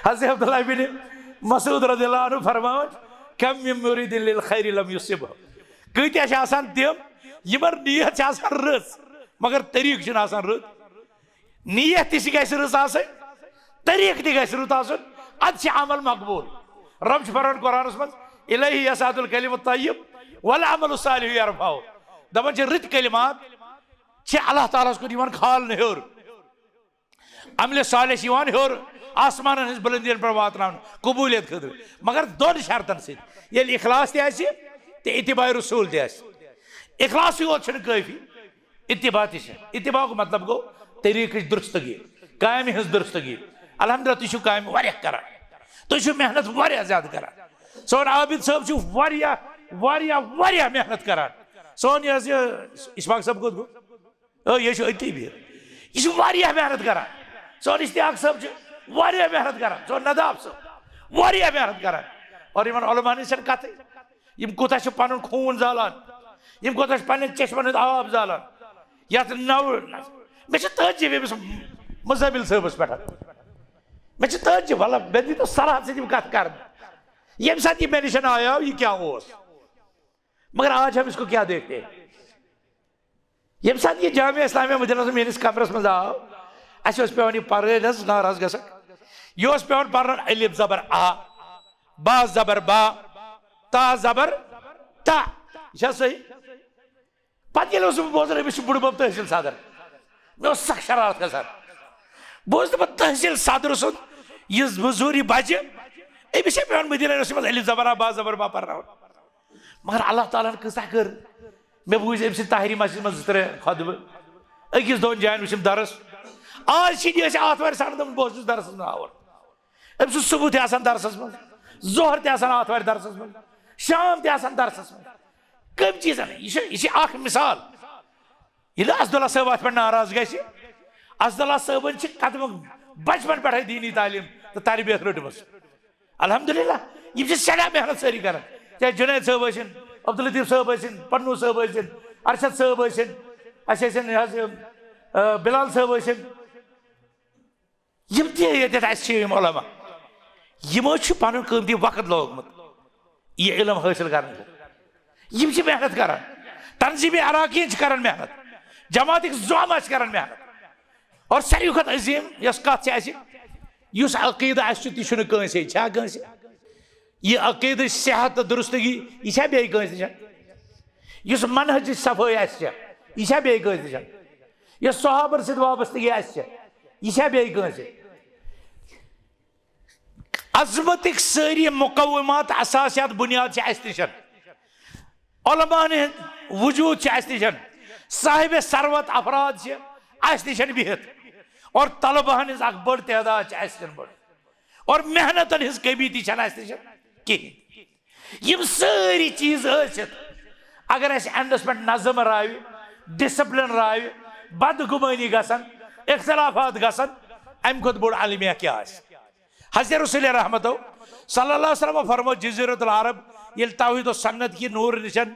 حضرت عبداللہ بن مسعود رضی اللہ عنہ فرماوان، "کم من مرید للخیر لم یصبہ"، کۭتیاہ چھِ آسان تِم یِمن نیت چھِ آسان رٕژ مگر طریٖقہٕ چھُنہٕ آسان رُت۔ نیت تہِ چھِ گژھِ رٕژ آسٕنۍ، طریٖقہٕ تہِ گژھِ رُت آسُن، اَدٕ چھِ عمل مقبوٗل۔ رۄب چھُ فرماوان قرآنَس منٛز، "الیہ یصعد الکلم الطیب والعمل الصالح یرفعہ"، دَپان چھِ رٕتۍ کلمات چھِ اللہ تعالیٰ ہَس کُن یِوان کھالنہٕ ہیوٚر، عملِ صالح چھِ یِوان ہیوٚر آسمانَن ہٕنٛز بُلندِیَن پٮ۪ٹھ واتناونہٕ قبوٗلیت خٲطرٕ، مگر دۄن شرطن سۭتۍ۔ ییٚلہِ اخلاص تہِ آسہِ تہٕ اتباع رسول تہِ آسہِ۔ اخلاصٕے یوت چھُنہٕ کٲفی، اتباع تہِ چھِ۔ اتباعُک مطلب گوٚو طریٖقٕچ درستگی، کامہِ ہٕنٛز درستگی۔ الحمدللہ، تُہۍ چھِو کامہِ واریاہ کران، تُہۍ چھِو محنت واریاہ زیادٕ کران۔ سون عابد صٲب چھُ واریاہ، واریاہ، واریاہ محنت کران۔ سون یہِ حظ یہِ اشفاق صٲب کوٚت گوٚو؟ او، یہِ چھُ أتی بِہِتھ۔ یہِ چھُ واریاہ محنت کران۔ سون اشتیاق صٲب چھُ واریاہ محنت کران۔ سون نداب صٲب واریاہ محنت کران۔ اور یِمن علماہن ہٕنٛز چھَنہٕ کتھٕے۔ یِم کوٗتاہ چھِ پنُن خوٗن زالان، یِم کوٗتاہ چھِ پننٮ۪ن چشمن ہُنٛد آب زالان۔ یتھ نو، مےٚ چھِ تعجب ییٚمِس مزمل صٲبس پٮ۪ٹھ۔ مےٚ چھِ تعجب، واللہ، مےٚ دیٖتو صلاح ژٕ یِم کتھ کرنہٕ۔ ییٚمہِ ساتہٕ یہِ مےٚ نِش آیاو، یہِ کیٛاہ اوس؟ مگر آج ہم اس کو کیا دیکھتے ہیں؟ ییٚمہِ ساتہٕ یہِ جامعہ اسلامیہ مدینہ میٲنِس کمرس منٛز آو، اَسہِ اوس پٮ۪وان یہِ پرٲرۍ حظ ناراض گژھان۔ یہِ اوس پٮ۪وان پرُن الف زبر آ، با زبر با، تا زبر تا۔ یہِ چھا صحیح؟ پتہٕ ییٚلہِ اوسُس بہٕ بوزان، أمِس چھُ بُڈٕ بب تحصیل صدر۔ مےٚ اوس سخ شرارت کھسان۔ بہٕ اوسُس دپان، تحصیل صدر سُنٛد یہِ مٔزوٗری بچہِ، أمِس چھا پٮ۪وان مدیٖنہ یونیورسٹی منٛز الف زبر آ، با زبر با پرناوُن؟ مگر اللہ تعالیٰ ہن کۭژاہ کٔر۔ مےٚ بوٗزۍ أمۍ سٕنٛدِ طاہری مسجد منٛز زٕ ترٛےٚ خطبہٕ، أکِس دۄن جاین وٕچھِم درس۔ آز چھِ یہِ أسۍ آتھوارِ سان، دوٚپُن، بہٕ اوسُس درسس منٛز آوُر۔ أمۍ سُنٛد صبح تہِ آسان درسس منٛز، ظہر تہِ آسان آتھوارِ درسس منٛز، شام تہِ آسان درسس منٛز۔ کٔمۍ چیٖزن؟ یہِ چھِ، یہِ چھِ اکھ مثال۔ ییٚلہِ اسداللہ صٲب اتھ پٮ۪ٹھ ناراض گژھِ، اسداللہ صٲبن چھِ قدمہٕ بچپن پٮ۪ٹھے دیٖنی تعلیٖم تہٕ تربیت رٔٹمٕژ۔ الحمدللہ، یِم چھِ سٮ۪ٹھاہ محنت سٲری کران، چاہے جنید صٲب ٲسِن، عبداللطیف صٲب ٲسِن، پنو صٲب ٲسِن، ارشد صٲب ٲسِن، اَسہِ ٲسِن یہِ حظ یہِ، آ، بلال صٲب ٲسِن۔ یِم تہِ ییٚتٮ۪تھ اَسہِ چھِ یِم علماء، یِمو چھُ پنُن قۭمتی وقت لوگمُت یہِ علم حٲصِل کرنہٕ خٲطرٕ۔ یِم چھِ محنت کران، تنظیٖمی اراکیٖن چھِ کران محنت، جماعتٕکۍ زعما چھِ کران محنت۔ اور ساروی کھۄتہٕ عظیٖم یۄس کتھ چھِ اَسہِ، یُس عقیٖدٕ اَسہِ چھُ، تہِ چھُنہٕ کٲنٛسے۔ چھا کٲنٛسہِ؟ یہِ عقیٖدٕچ صحت تہٕ درستگی، یہِ چھا بیٚیہِ کٲنٛسہِ نِش؟ یُس منہجٕچ صفٲیی آسہِ چھےٚ، یہِ چھا بیٚیہِ کٲنٛسہِ نِش؟ یۄس صحابن سۭتۍ وابستگی آسہِ چھےٚ، یہِ چھا بیٚیہِ کٲنٛسہِ؟ عظمتٕکۍ سٲری مقومات، اساسیات، بنیاد چھِ اَسہِ نِش۔ علماء ہٕنٛدۍ وجود چھِ اَسہِ نِش، صاحب ثروت افراد چھِ اَسہِ نِش بِہِتھ، اور طلبہٕ ہن ہٕنٛز اکھ بٔڑ تعداد چھِ اَسہِ نِش بٔڑ، اور محنتن ہٕنٛز کٔمی تہِ چھَنہٕ اَسہِ نِش کِہیٖنۍ۔ یِم سٲری چیٖز ٲسِتھ، اگر اَسہِ اینڈس پٮ۪ٹھ نظم راوِ، ڈسپلن راوِ، بدگمٲنی گژھن، اختلافات گژھن، امہِ کھۄتہٕ بوٚڑ المیہ کیٛاہ آسہِ؟ حضرت رسول رحمتو صلی اللہ علیہ وسلم فرمو، جزیرت العرب ییٚلہِ توحید و سنت کہِ نور نِشن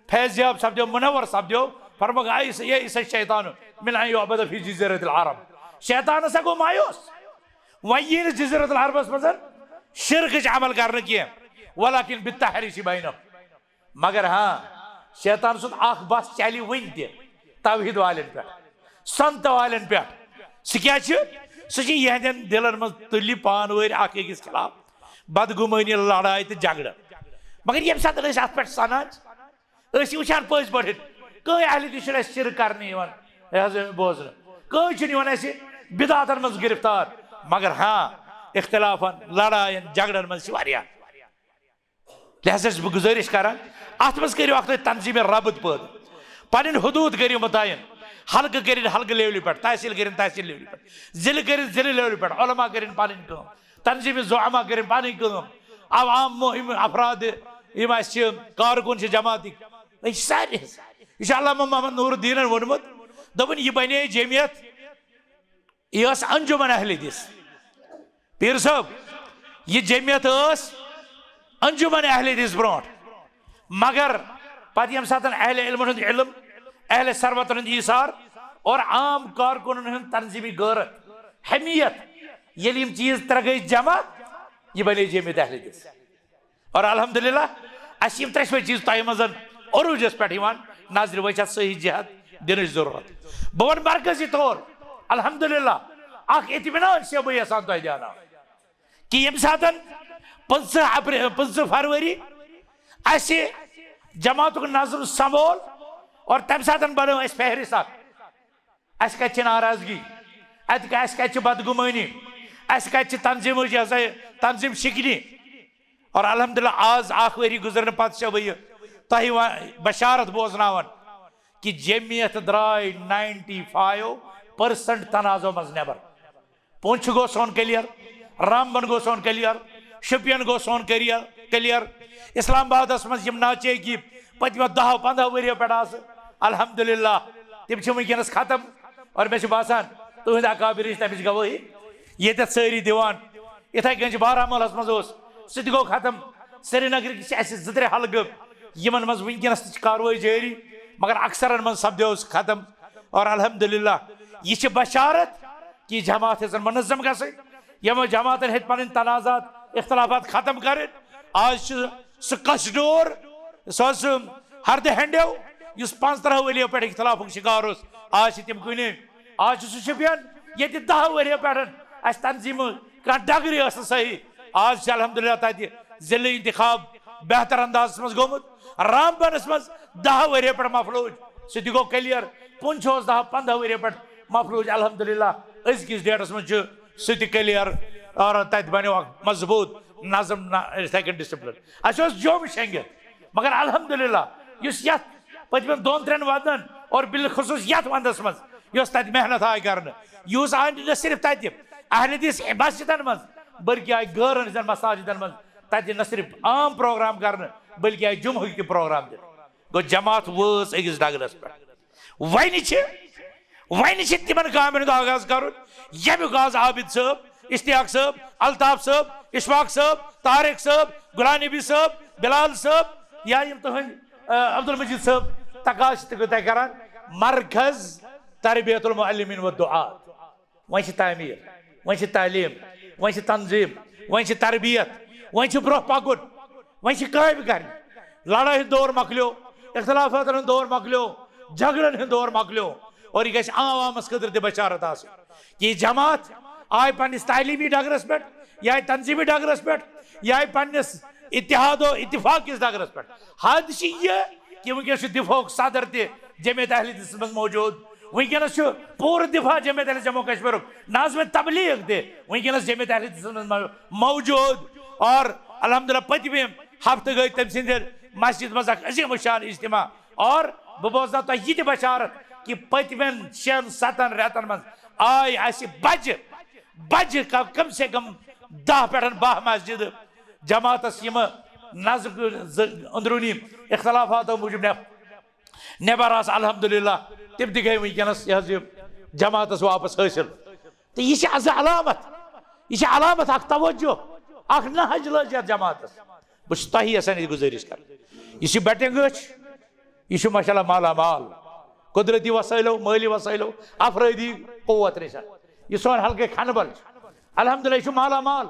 فیض یاب سپدیو، منور سپدیو، فرموکھ، "اے اس-، اے اس الشیطان من ان یعبد فی جزیرت العرب۔" شیطان ہسا گوٚو مایوس۔ وۄنۍ یی نہٕ جزیرت العربس منٛز شرکٕچ عمل کرنہٕ کینٛہہ، ولکن بالتحریش بینہم۔ مگر ہاں، شیطان سُنٛد اکھ بس چلہِ وُنہِ تہِ توحید والٮ۪ن پٮ۪ٹھ، سنت والٮ۪ن پٮ۪ٹھ۔ سُہ کیٛاہ چھُ؟ سُہ چھُ یِہنٛدٮ۪ن دِلن منٛز تُلہِ پانہٕ وٲرۍ اکھ أکِس خلاف بدگمٲنی، لڑایہِ تہٕ جھگڑٕ۔ مگر ییٚمہِ ساتہٕ أسۍ اتھ پٮ۪ٹھ سنان چھِ، أسۍ چھِ وٕچھان پٔزۍ پٲٹھۍ، کٕہٕنۍ اہل تہِ چھُنہٕ اَسہِ شرک کرنہٕ یِوان، یہِ حظ بوزنہٕ۔ کٕہٕنۍ چھُنہٕ یِوان اَسہِ بدعتن منٛز گرفتار۔ مگر ہاں، اختلافن، لڑاین، جھگڑن منٛز چھِ واریاہ۔ لہذا چھُس بہٕ گُزٲرِش کران، اتھ منٛز کٔرِو اکھ تُہۍ تنظیٖمی ربط پٲدٕ، پنٕنۍ حدوٗد کٔرِو مُتعین، حلقہٕ کٔرِنۍ حلقہٕ لیولہِ پٮ۪ٹھ، تحصیٖل کٔرِنۍ تحصیٖل لیولہِ پٮ۪ٹھ، ضلعہٕ کٔرِنۍ ضلعہٕ لیولہِ پٮ۪ٹھ، علماء کٔرِنۍ پنٕنۍ کٲم، تنظیٖمی زعما کٔرِنۍ پنٕنۍ کٲم، عوام مُہِم افراد یِم اَسہِ چھِ کارکُن چھِ جماعتٕکۍ، أسۍ چھِ سارے۔ یہِ چھُ علامہ محمد نور الدیٖنن ووٚنمُت، دوٚپُن، یہِ بنے جمعیت، یہِ ٲس انجمن اہل حدیث۔ پیٖر صٲب، یہِ جمعیت ٲس انجمن اہل حدیث برونٛٹھ، مگر پتہٕ ییٚمہِ ساتہٕ اہل علمن ہُنٛد علم، اہل ثروتن ہُنٛد ایثار اور عام کارکنن ہُنٛد تنظیمی غیرت، حمیت، ییٚلہِ یِم چیٖز ترٛےٚ گٔے جمع، یہِ بنے جمعیت اہل حدیث۔ اور الحمدللہ، اَسہِ چھِ یِم ترٛٮ۪شوَے چیٖز تۄہہِ منٛز عروٗجَس پٮ۪ٹھ یِوان نظرِ، وۄنۍ چھِ اَتھ صحیح جہت دِنٕچ ضروٗرت۔ بہٕ وَنہٕ مرکزی طور، الحمدللہ، اَکھ اطمینان چھُسو بہٕ یَژھان تۄہہِ دیٛاناوُن کہِ ییٚمہِ ساتَن پٕنٛژٕہ اپریل، پٕنٛژٕہ فروری اَسہِ جماعتُک نظم سنبھول اور تَمہِ ساتَن بَنٲو اَسہِ فہرست اَکھ۔ اَسہِ کَتہِ چھِ ناراضگی؟ اَتہِ کَ-، اَسہِ کَتہِ چھِ بدگُمٲنی؟ اَسہِ کَتہِ چھِ تنظیٖمٕچ، یہِ ہسا یہِ تنظیٖم شِکنی؟ اور الحمدللہ، آز اکھ ؤری گُزرنہٕ پتہٕ چھَسو بہٕ یہِ تۄہہِ و-، بشارت بوزناوان کہِ جمعیت درٛاے ناینٹی فایو پٔرسنٹ تنازعو منٛز نٮ۪بر۔ پونچھ گوٚو سون کلیئر، رامبن گوٚو سون کلیئر، شوپین گوٚو سون کلیئر، کلیئر۔ اسلام آبادس منٛز یِم ناچے کی پٔتمہِ دَہو پنٛداہو ؤرِیو پٮ۪ٹھ آسہٕ، الحمدللہ، تِم چھِ وٕنکیٚنس ختم۔ اور مےٚ چھُ باسان، تُہٕنٛدۍ اکابرین چھِ تَمِچ گوٲہی ییٚتٮ۪تھ سٲری دِوان۔ یِتھَے کٔنۍ چھِ بارہمولاہَس منٛز اوس، سُہ تہِ گوٚو ختم۔ سرینگرٕکۍ چھِ اَسہِ زٕ ترٛےٚ حلقہٕ، یِمَن منٛز وٕنکیٚنَس تہِ چھِ کاروٲیی جٲری، مگر اکثرَن منٛز سپدیو سُہ ختم۔ اور الحمدللہ، یہِ چھِ بشارت کہِ جماعت ہیٚژٕن منظم گژھٕنۍ۔ یِمو جماعتَن ہیٚتۍ پَنٕنۍ تنازعات، اختلافات ختم کَرٕنۍ۔ آز چھُ سُہ کَس ڈور، سُہ اوس سُہ ہردٕ ہینڈیو، یُس پانٛژترٕٛہ ؤرِیو پٮ۪ٹھ اختلافُک شکار اوس۔ آز چھِ تِم کُنہِ۔ آز چھُ سُہ شُپین، ییٚتہِ دَہ ؤرِیو پٮ۪ٹھ اَسہِ تنظیٖمہٕ کانٛہہ ڈگری ٲس نہٕ صحیح۔ آز چھِ الحمدللہ تَتہِ ضلعہٕ انتخاب بہتر اندازس منٛز گوٚمُت۔ رامبنس منٛز دَہ ؤرۍ یہِ پٮ۪ٹھ مفلوج، سُہ تہِ گوٚو کلیر۔ پُنچ اوس دَہ پنٛداہ ؤرۍ یہِ پٮ۪ٹھ مفلوج، الحمدللہ أزکِس ڈیٹس منٛز چھُ سُہ تہِ کلیر۔ اور تتہِ بنیو اکھ مضبوٗط نظم، نہ، یِتھے کٔنۍ ڈسپلن۔ اسہِ اوس جوٚم شیٚنگِتھ، مگر الحمدللہ یُس یتھ پٔتمٮ۪ن دۄن ترٛٮ۪ن ودن اور بالخصوص یتھ ونٛدس منٛز یۄس تتہِ محنت آیہِ کرنہٕ، یُس آیہِ نہٕ صرف تتہِ اہل حدیث مسجدن منٛز، بلکہ آیہِ غٲرن ہٕنٛزن مساجدن منٛز تتہِ نہ صرف عام پروگرام کرنہٕ، بلکہ آیہِ جمعہٕکۍ تہِ پروگرام دِنہٕ۔ گوٚو، جماعت وٲژ أکِس ڈگرس پٮ۪ٹھ۔ وۄنۍ چھِ، وۄنۍ چھِ تِمن کامٮ۪ن ہُنٛد آغاز کرُن، ییٚمیُک آز عابد صٲب، اشتیاق صٲب، الطاف صٲب، اشفاق صٲب، طارق صٲب، غلام نبی صٲب، بلال صٲب، یا یِم تُہٕنٛدۍ، آ، عبدالمجید صٲب تقاضہٕ چھِ تہِ کران، مرکز تربیت المعلمین و دعات۔ وۄنۍ چھِ تعمیٖر، وۄنۍ چھِ تعلیٖم، وۄنۍ چھِ تنظیٖم، وۄنۍ چھِ تربیت، وۄنۍ چھِ برٛونٛہہ پکُن، وۄنۍ چھِ کامہِ کرنہِ۔ لڑٲے ہُنٛد دور مۄکلیو، اختلافاتن ہُنٛد دور مۄکلیو، جھگڑن ہُنٛد دور مۄکلیو، اور یہِ گژھِ عوامس خٲطرٕ تہِ بشارت آسٕنۍ کہ یہِ جماعت آیہِ پننِس تعلیٖمی ڈگرس پٮ۪ٹھ، یہِ آیہِ تنظیٖمی ڈگرس پٮ۪ٹھ، یہِ آیہِ پننِس اتحاد و اتفاق کِس ڈگرس پٮ۪ٹھ۔ حد چھِ یہِ کہ وٕنکیٚس چھُ دفاعُک صدر تہِ جمعیت اہل حدیثس منٛز موجود۔ وٕنکیٚنس چھُ پوٗرٕ دفاع جمعیت اہل جموں کشمیرُک، ناظم تبلیغ تہِ وٕنکیٚنس جمعیت اہل حدیثس منٛز مو-، موجود۔ اور الحمدللہ پٔتمہِ ہفتہٕ گٔے تٔمۍ سٕنٛدِ مسجد منٛز اکھ عظیم الشان اجتماع۔ اور بہٕ بوزناو تۄہہِ یہِ تہِ بشارت کہ پٔتمٮ۪ن شٮ۪ن ستن رٮ۪تن منٛز آے اسہِ بجہِ بجہِ ک-، کم سے کم دَہ پٮ۪ٹھ باہ مسجدٕ جماعتس یِم نظم زٕ اندروٗنی اختلافاتو موٗجوٗب نٮ۪بر نٮ۪بر آسہٕ، الحمدللہ، تِم تہِ گٔے وٕنکیٚنس یہِ حظ یہِ جماعتس واپس حٲصِل۔ تہٕ یہِ چھِ از علامت، یہِ چھِ علامت اکھ توجہ، اکھ نہج لٔج یتھ جماعتس۔ بہٕ چھُس تۄہہِ یژھان یہِ گُزٲرِش کرٕنۍ۔ یہِ چھِ بٹنگ أچھ، یہِ چھُ ماشاءاللہ مالا مال، قدرتی وسٲیلو، مٲلی وسٲیلو، افرٲدی قوت رسان۔ یہِ سون حلقہٕ کھنہٕ بل چھُ۔ الحمدللہ، یہِ چھُ مالا مال،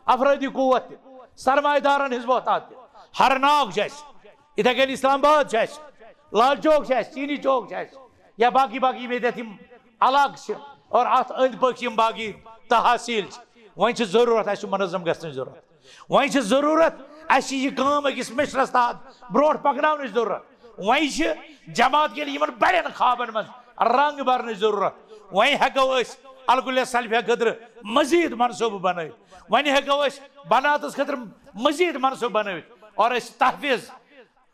افرٲدی قوت تہِ، سرمایہ دارن ہٕنٛز وۄتھ تہِ۔ ہر ناگ چھُ اَسہِ، یِتھے کٔنۍ اسلام آباد چھُ اَسہِ، لال چوک چھُ اَسہِ، چینی چوک چھُ اَسہِ، یا باقی باقی یِم ییٚتٮ۪تھ یِم علاقہٕ چھِ اور اَتھ أنٛدۍ پٔکۍ چھِ یِم باقی تحصیٖل چھِ۔ وۄنۍ چھِ ضروٗرت اَسہِ چھُ منظم گژھنٕچ ضروٗرت۔ وۄنۍ چھِ ضروٗرت اَسہِ چھِ یہِ کٲم أکِس مِشنَس تحت برونٛٹھ پَکناونٕچ ضروٗرت۔ وۄنۍ چھِ جماعت کٮ۪ن یِمَن بَڑٮ۪ن خوابَن منٛز رنٛگ بَرنٕچ ضروٗرت۔ وۄنۍ ہٮ۪کو أسۍ الکلیہ سلفیہ خٲطرٕ مزید منصوٗبہٕ بنٲوِتھ۔ وۄنۍ ہٮ۪کو أسۍ بناتَس خٲطرٕ مزید منصوٗبہٕ بنٲوِتھ۔ اور أسۍ تحفظ،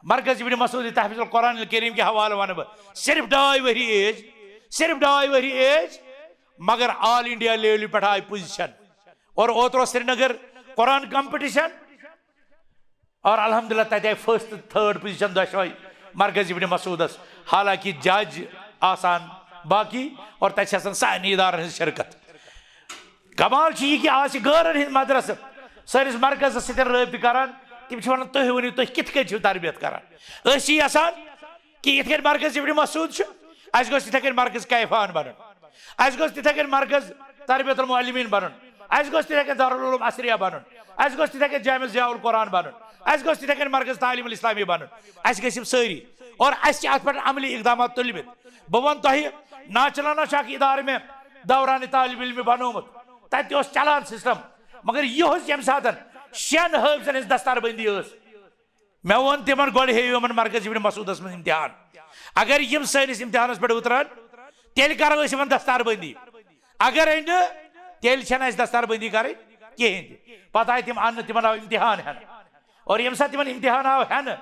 مرکز ابن مسعود تحفظ القرآن الکریم کہِ حوالہٕ وَنہٕ بہٕ، صرف ڈاے ؤری ایج، صرف ڈاے ؤری ایج، مگر آل انڈیا لیولہِ پٮ۪ٹھ آیہِ پُزیشن۔ اور اوترٕ اوس سرینگر قرآن کمپٹیشن، اور الحمدللہ تتہِ آیہِ فرسٹ تہٕ تھٲرڈ پُزیشن دۄشوے مرکز ابن مسعودس، حالانکہ جج آسان باقی اور تتہِ چھِ آسان سارنٕے ادارن ہٕنٛز شرکت۔ کمال چھُ یہِ کہِ آز چھِ غٲرن ہٕنٛدۍ مدرسہٕ سٲنِس مرکزس سۭتۍ رٲبطہٕ کران، تِم چھِ ونان تُہۍ ؤنِو تُہۍ کِتھ کٔنۍ چھِو تربیت کران۔ أسۍ چھِ یژھان کہِ یِتھ کٔنۍ مرکز ابن مسعود چھُ، اَسہِ گوٚژھ تِتھے کٔنۍ مرکز کیفان بنُن، اَسہِ گوٚژھ تِتھے کٔنۍ مرکز تربیت المعلمین بنُن، اَسہِ گوٚژھ تِتھے کٔنۍ دارالعلوم اثریہ بنُن، اَسہِ گوٚژھ تِتھے کٔنۍ جامع ضیاء القرآن بنُن، اَسہِ گوٚژھ تِتھے کٔنۍ مرکز تعلیم الاسلامی بنُن۔ اَسہِ گٔژھۍ یِم سٲری، اور اَسہِ چھِ اَتھ پٮ۪ٹھ عملی اقدامات تُلمٕتۍ۔ بہٕ وَنہٕ تۄہہِ، ناچلانہ چھُ اکھ ادارٕ مےٚ دوران طالب علم بنوومُت، تتہِ اوس چلان سسٹم، مگر یُہُس ییٚمہِ ساتہٕ شٮ۪ن حٲفظن ہٕنٛز دستار بندی ٲس، مےٚ ووٚن تِمن، گۄڈٕ ہیٚیِو یِمن مرکز ابن مسعودس منٛز امتحان۔ اگر یِم سٲنِس امتحانس پٮ۪ٹھ اُترن، تیٚلہِ کرو أسۍ یِمن دستار بندی۔ اگرے نہٕ، تیٚلہِ چھنہٕ اَسہِ دستار بندی کرٕنۍ کِہینۍ تہِ۔ پتہٕ آیہِ تِم اننہٕ، تِمن آو امتحان ہٮ۪نہٕ۔ اور ییٚمہِ ساتہٕ تِمن امتحان آو ہٮ۪نہٕ،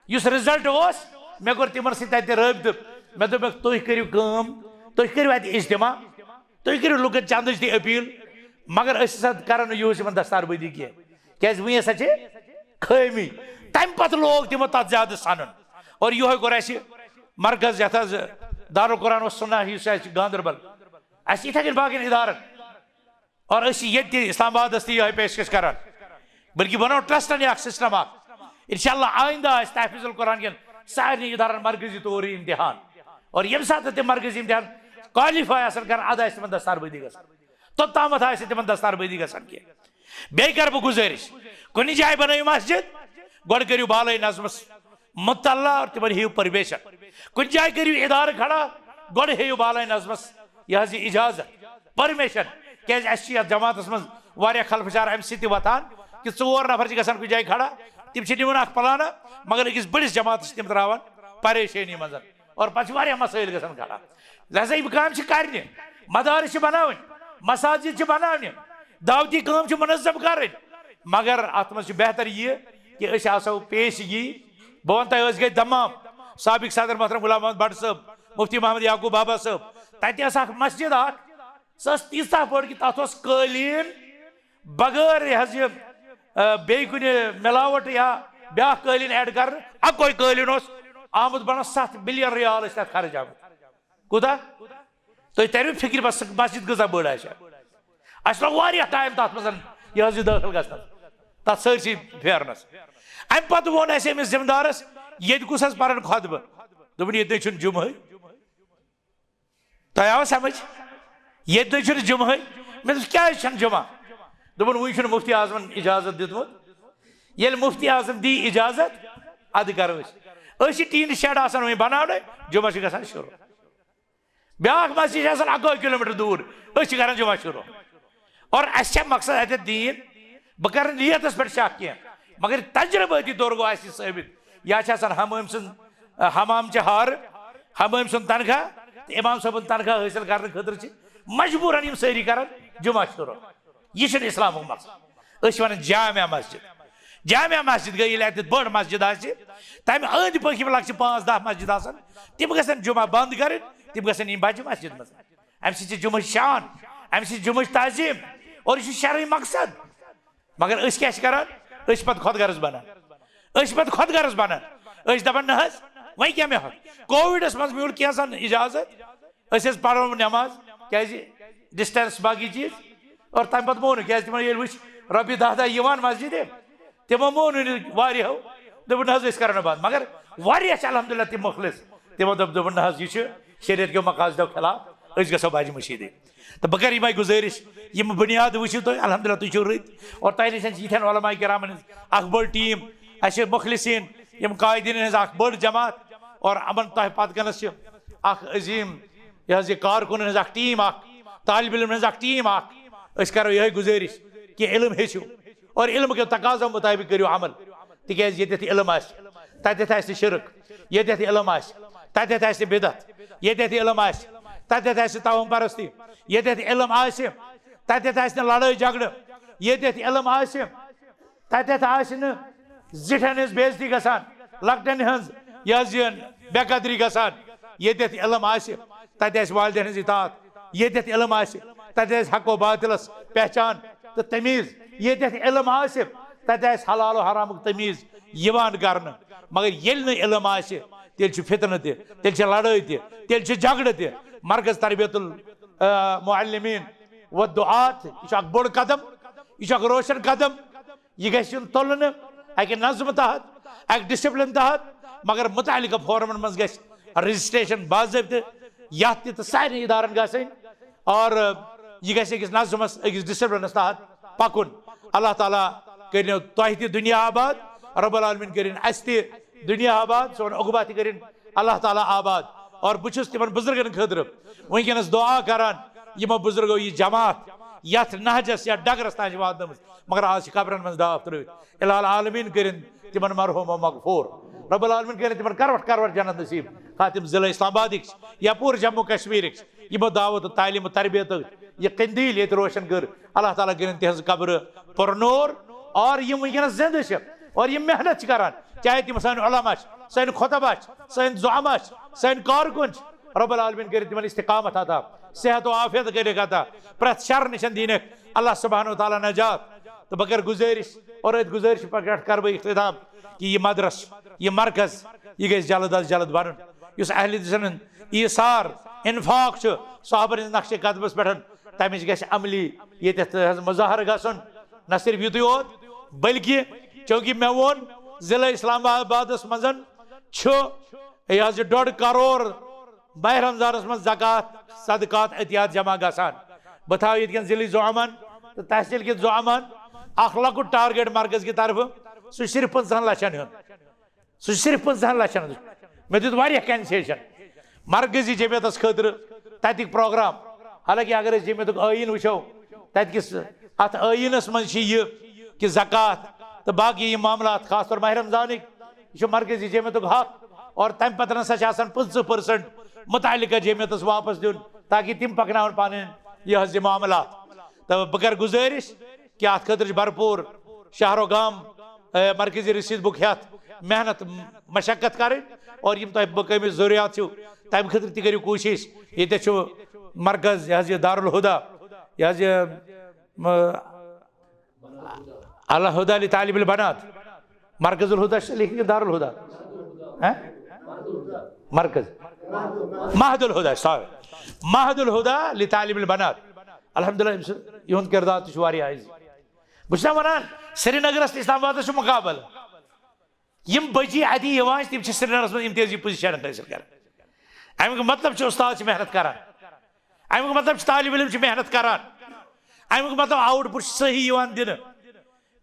یُس رزلٹ اوس، مےٚ کوٚر تِمن سۭتۍ تتہِ رٲبطہٕ۔ مےٚ دوٚپمکھ، تُہۍ کٔرِو کٲم، تُہۍ کٔرِو اتہِ اجتماع، تُہۍ کٔرِو لُکن چندٕچ تہِ اپیل، مگر أسۍ ہسا کرو نہٕ یُہُس یِمن دستار بندی کینٛہہ، کیازِ وۄنۍ ہسا چھِ خٲمی۔ تمہِ پتہٕ لوگ تِمو تتھ زیادٕ سنُن، اور یِہوے کوٚر اسہِ مرکز یتھ حظ دارالقرآن و سنہ یُس اسہِ گاندربل، اسہِ یِتھے کٔنۍ باقین ادارن، اور أسۍ چھِ ییٚتہِ تہِ اسلام آبادس تہِ یِہوٚے پیشکش کران، بلکہِ بناو ٹرسٹن یہِ اکھ سسٹم اکھ۔ انشاءاللہ آیندہ آسہِ تحفظ القرآن کٮ۪ن سارنٕے ادارن مرکزی طور یہِ امتحان، اور ییٚمہِ ساتہٕ تِم مرکزی امتحان کوالیفاے آسن کران، ادٕ آسہِ تِمن دستار بندی گژھان، توٚتامتھ آسہِ تِمن دستار بندی گژھان کینٛہہ۔ بیٚیہِ کرٕ بہٕ گُزٲرِش، کُنہِ جایہِ بنٲیِو مسجد، گۄڈٕ کٔرِو بالٲیی نظمس مطلع اور تِمن ہیٚیِو پرمیشن۔ کُنہِ جایہِ کٔرِو ادارٕ کھڑا، گۄڈٕ ہیٚیِو بالٲیی نظمس یہِ حظ یہِ اجازت، پرمیشن۔ کیازِ اسہِ چھِ یتھ جماعتس منٛز واریاہ خلفشار امہِ سۭتۍ تہِ وۄتھان کہِ ژور نفر چھِ گژھان کُنہِ جایہِ کھڑا، تِم چھِ نِوان اکھ پلانہ، مگر أکِس بٔڑِس جماعتس چھِ تِم تراوان پریشٲنی منٛز، اور پتہٕ چھِ واریاہ مسٲیل گژھان کھڑا۔ لہذا یِم کامہِ چھِ کرنہِ، مدارس چھِ بناوٕنۍ، مساجد چھِ بناونہِ، دعوتی کٲم چھِ منظم کرٕنۍ، مگر اتھ منٛز چھُ بہتر یہِ کہِ أسۍ آسو پیشگی۔ بہٕ ونہٕ تۄہہِ، أسۍ گٔے دمام، سابق صدر محترم غلام محمد بٹ صٲب، مفتی محمد یعقوب بابا صٲب، تتہِ ٲس اکھ مسجد اکھ، سۄ ٲس تیٖژاہ بٔڑ کہِ تَتھ اوس قٲلیٖن بغٲر یہِ حظ یہِ، آ، بیٚیہِ کُنہِ مِلاوٹ یا بیٛاکھ قٲلیٖن ایڈ کرنہٕ، اَکوے قٲلیٖن اوس آمُت بَنان، ستھ بلین ریال ٲسۍ تَتھ خرٕچ آمٕتۍ۔ کوٗتاہ؟ تُہۍ تَریو فِکرِ، بس مسجد کۭژاہ بٔڑ آسہِ۔ اَسہِ لوٚگ واریاہ ٹایم تَتھ منٛز یہِ حظ یہِ دٲخل گژھنَس، تَتھ سٲرسٕے پھیرنَس۔ اَمہِ پَتہٕ ووٚن اَسہِ أمِس ذمہٕ دارَس، ییٚتہِ کُس حظ پَران خۄطبہٕ؟ دوٚپُن، ییٚتہِ نَے چھُنہٕ جُمعہٕے۔ تۄہہِ آوا سمجھ؟ ییٚتہِ نَے چھُنہٕ جُمعہٕے۔ مےٚ دوٚپُس، کیٛازِ چھَنہٕ جُمعہ؟ دوٚپُن، وٕنہِ چھُنہٕ مُفتی اعظمَن اِجازت دیُتمُت۔ ییٚلہِ مُفتی اعظم دی اِجازت، اَدٕ کَرو أسۍ۔ أسۍ چھِ ٹیٖن شیڈ آسان وۄنۍ بَناونَے، جُمعہ چھُ گژھان شروٗع۔ بیٛاکھ مسجد چھِ آسان اَکٲے کِلوٗ میٖٹر دوٗر، أسۍ چھِ کَران جُمعہ شروٗع۔ اور اَسہِ چھےٚ مقصد اَتٮ۪تھ دیٖن، بہٕ کَرٕ نہٕ نیتَس پٮ۪ٹھ شک کینٛہہ، مگر تجربٲتی طور گوٚو اَسہِ یہِ ثٲبت۔ یا چھِ آسان حمٲمۍ سٕنٛز، حمام چہِ ہارٕ، حمٲمۍ سُنٛد تنخواہ تہٕ اِمام صٲبُن تنخواہ حٲصِل کرنہٕ خٲطرٕ چھِ مجبوٗرن یِم سٲری کران جُمعہ شروٗع۔ یہِ چھُنہٕ اِسلامُک مقصد۔ أسۍ چھِ وَنان جامع مسجد۔ جامع مسجد گٔے، ییٚلہِ اَتٮ۪تھ بٔڑ مسجد آسہِ، تَمہِ أنٛدۍ پٔکۍ یِم لۄکچہِ پانٛژھ دَہ مسجد آسان، تِم گژھن جُمعہ بنٛد کَرٕنۍ، تِم گژھن یِنۍ بَجہِ مسجد منٛز۔ اَمہِ سۭتۍ چھِ جُمعٕچ شان، اَمہِ سۭتۍ چھِ جُمعٕچ تعظیٖم، اور یہِ چھُ شرعی مقصد۔ مگر أسۍ کیٛاہ چھِ کران؟ أسۍ چھِ پتہٕ خۄد غرض بنان۔ أسۍ چھِ پتہٕ خۄد غرض بنان۔ أسۍ دپان، نہ حظ، وۄنۍ کیٛاہ مےٚ ہۄتھ؟ کووِڈس منٛز میوٗل کینٛژن اجازت، أسۍ حظ پرو نماز، کیٛازِ؟ ڈسٹینس، باقی چیٖز۔ اور تمہِ پتہٕ مون نہٕ، کیٛازِ؟ تِمن ییٚلہِ وٕچھ رۄپیہِ دہ دہ یِوان مسجدِ، تِمو مون نہٕ واریاہو۔ دوٚپُن، نہ حظ، أسۍ کرو نہٕ بنٛد۔ مگر واریاہ چھِ الحمدللہ تِم مُخلص، تِمو دوٚپ، دوٚپُن، نہ حظ، یہِ چھُ شریعت کیو مقاصدو خلاف، أسۍ گژھو بجہِ مٔشیٖدِ۔ تہٕ بہٕ کرٕ یِمے گُزٲرِش، یِم بُنیاد وٕچھِو تُہۍ، الحمدللہ تُہۍ چھِو رٕتۍ۔ اور تۄہہِ نِش چھِ یِتھٮ۪ن علماء کرامن ہٕنٛز اکھ بٔڑ ٹیٖم، اَسہِ چھِ مُخلصیٖن، یِم قٲیدیٖن ہٕنٛز اکھ بٔڑ جماعت، اور یِمن تۄہہِ پتہٕ کنس چھِ اکھ عظیٖم، یہِ حظ یہِ کارکُنن ہٕنٛز اکھ ٹیٖم اکھ، طالب علمن ہٕنٛز اکھ ٹیٖم اکھ۔ أسۍ کرو یِہوٚے گُزٲرِش کہِ علم ہیٚچھِو اور علم کیو تقاضو مُطٲبِق کٔرِو عمل، تِکیٛازِ ییٚتٮ۪تھ علم آسہِ، تَتٮ۪تھ آسہِ نہٕ شرک۔ ییٚتٮ۪تھ علم آسہِ، تَتٮ۪تھ آسہِ نہٕ بدعت۔ ییٚتٮ۪تھ علم آسہِ، تَتٮ۪تھ آسہِ نہٕ توہم پرستی۔ ییٚتٮ۪تھ علم آسہِ، تَتٮ۪تھ آسہِ نہٕ لڑٲے جھگڑٕ۔ ییٚتٮ۪تھ علم آسہِ، تَتٮ۪تھ آسہِ نہٕ زِٹھٮ۪ن ہٕنٛز بے عزتی گژھان، لۄکٹٮ۪ن ہٕنٛز یہِ حظ یہِ بے قدری گژھان۔ ییٚتٮ۪تھ علم آسہِ، تَتہِ آسہِ والدین ہٕنٛز اطاعت۔ ییٚتٮ۪تھ علم آسہِ، تَتہِ آسہِ حق و باطلس پہچان تہٕ تمیٖز۔ ییٚتٮ۪تھ علم آسہِ، تَتہِ آسہِ حلال و حرامُک تمیٖز یِوان کرنہٕ۔ مگر ییٚلہِ نہٕ علم آسہِ، تیٚلہِ چھُ فتنہٕ تہِ، تیٚلہِ چھِ لڑٲے تہِ، تیٚلہِ چھِ جھگڑٕ تہِ۔ مرکز تربیت ال-، آ، معلمین و دعات، یہِ چھُ اکھ بوٚڑ قدم، یہِ چھُ اکھ روشن قدم۔ یہِ گژھِ یُن تُلنہٕ اکہِ نظمہٕ تحت، اکہِ ڈسپلن تحت، مگر متعلقہ فورمن منٛز گژھِ رجسٹریشن باضٲبطہٕ یتھ تہِ تہٕ سارنٕے ادارن گژھٕنۍ، اور یہِ گژھِ أکِس نظمس، أکِس ڈسپلنس تحت پکُن۔ اللہ تعالیٰ کٔرِنو تۄہہِ تہِ دُنیا آباد، رب العالمین کٔرِن اسہِ تہِ دُنیا آباد، سون عقبہ تہِ کٔرِن اللہ تعالیٰ آباد۔ اور بہٕ چھُس تِمن بزرگن خٲطرٕ وٕنکیٚنس دعا کران، یِمو بزرگو یہِ جماعت یتھ نہجس یا ڈگرس تام چھِ واتنٲومٕژ، مگر آز چھِ قبرن منٛز ڈاکھ ترٲوِتھ۔ الہ العالمین کٔرِن تِمن مرحوم و مغفور۔ رب العالمین کٔرِن تِمن کروٹ کروٹ جنت نصیب۔ خاطم ضلع اسلام آبادٕکۍ چھِ یا پوٗرٕ جموں کشمیرٕکۍ چھِ، یِمو دعوت و تعلیٖم و تربیت یہِ قندیل ییٚتہِ روشن کٔر، اللہ تعالیٰ کٔرِن تِہنٛز قبرٕ پُرنور۔ اور یِم وٕنکیٚنس زندٕ چھِ اور یِم محنت چھِ کران، چاہے تِم سٲنۍ علماء چھِ، سٲنۍ خطبہ چھِ، سٲنۍ زعما چھِ، سٲنۍ کارکُن چھِ، رب العالمین کٔرِن تِمن استقامت عطا، صحت و عافیت کٔرِکھ عطا، پرٛٮ۪تھ شر نِشن دِنکھ اللہ سبحانہ و تعالیٰ نجات۔ تہٕ بہٕ کرٕ گُزٲرِش، اور أتھۍ گُزٲرِش پٮ۪ٹھ کرٕ بہٕ اختتام کہِ یہِ مدرس، یہِ مرکز، یہِ گژھِ جلد از جلد بنُن، یُس اہل حدیثن ہُنٛد ایثار، انفاق چھُ صحابن ہٕنٛدِس نقشِ قدمس پٮ۪ٹھ، تمِچ گژھِ عملی ییٚتٮ۪تھ حظ مظاہرٕ گژھُن۔ نہ صرف یُتُے یوت، بلکہِ چونکہ مےٚ ووٚن، ضلع اسلام آبادس منٛز چھُ یہِ حظ یہِ ڈۄڈ کرور ماہ رمضانس منٛز زکوٰۃ، صدقات، عطیات جمع گژھان۔ بہٕ تھاوٕ ییٚتہِ کٮ۪ن ضلعی زعمن تہٕ تحصیل کٮ۪ن زعمن اکھ لۄکُٹ ٹارگیٹ مرکز کہِ طرفہٕ، سُہ چھُ صرف پٕنٛژٕہن لچھن ہُنٛد۔ سُہ چھُ صرف پٕنٛژٕہن لچھن ہُنٛد۔ مےٚ دیُت واریاہ کنسیشن۔ مرکزی جمعیتس خٲطرٕ تتیُک پروگرام، حالانکہ اگر أسۍ جمعیتُک ٲییٖن وٕچھو، تتہِ کِس اتھ ٲییٖنس منٛز چھِ یہِ کہِ زکوٰۃ، تہٕ باقی یِم معاملات، خاص طور ماہ رمضانٕکۍ، یہِ چھُ مرکزی جمعیتُک حق، اور تَمہِ پتہٕ نسا چھِ آسان پٕنٛژٕہ پٔرسنٹ متعلقہ جمعیتس واپس دیُن، تاکہِ تِم پکناون پنٕنۍ یہِ حظ یہِ معاملات۔ تہٕ بہٕ کرٕ گُزٲرِش کہِ اتھ خٲطرٕ چھِ بھرپوٗر شہر و گام، اے، مرکزی رسیٖد بُک ہٮ۪تھ محنت، مشقت کرٕنۍ، اور یِم تۄہہِ مقٲمی ضروٗریات چھِو، تَمہِ خٲطرٕ تہِ کٔرِو کوٗشِش۔ ییٚتہِ چھُ مرکز، یہِ حظ یہِ دارالہدیٰ، یہِ حظ یہِ، م-، الہدیٰ لطالب البنات۔ مرکز الہدیٰ چھُ لیکھِتھ کِنہٕ دارالہدیٰ؟ ہہ؟ مرکز۔ مہد الہدیٰ، سوری۔ مہد الہدیٰ لطالب البنات۔ الحمدللہ، أمۍ سُنٛد، یِہُنٛد کردار تہِ چھُ واریاہ عزیز۔ بہٕ چھُس نا وَنان، سرینگرس تہٕ اسلام آبادس چھُ مُقابلہٕ۔ یِم بچی اَتہِ یِوان چھِ، تِم چھِ سرینگرس منٛز امتیازی پوزیشن حٲصِل کران۔ اَمیُک مطلب چھُ، استاد چھِ محنت کران۔ اَمیُک مطلب چھُ، طالب علم چھِ محنت کران۔ اَمیُک مطلب، آوُٹ پُٹ چھُ صحیح یِوان دِنہٕ۔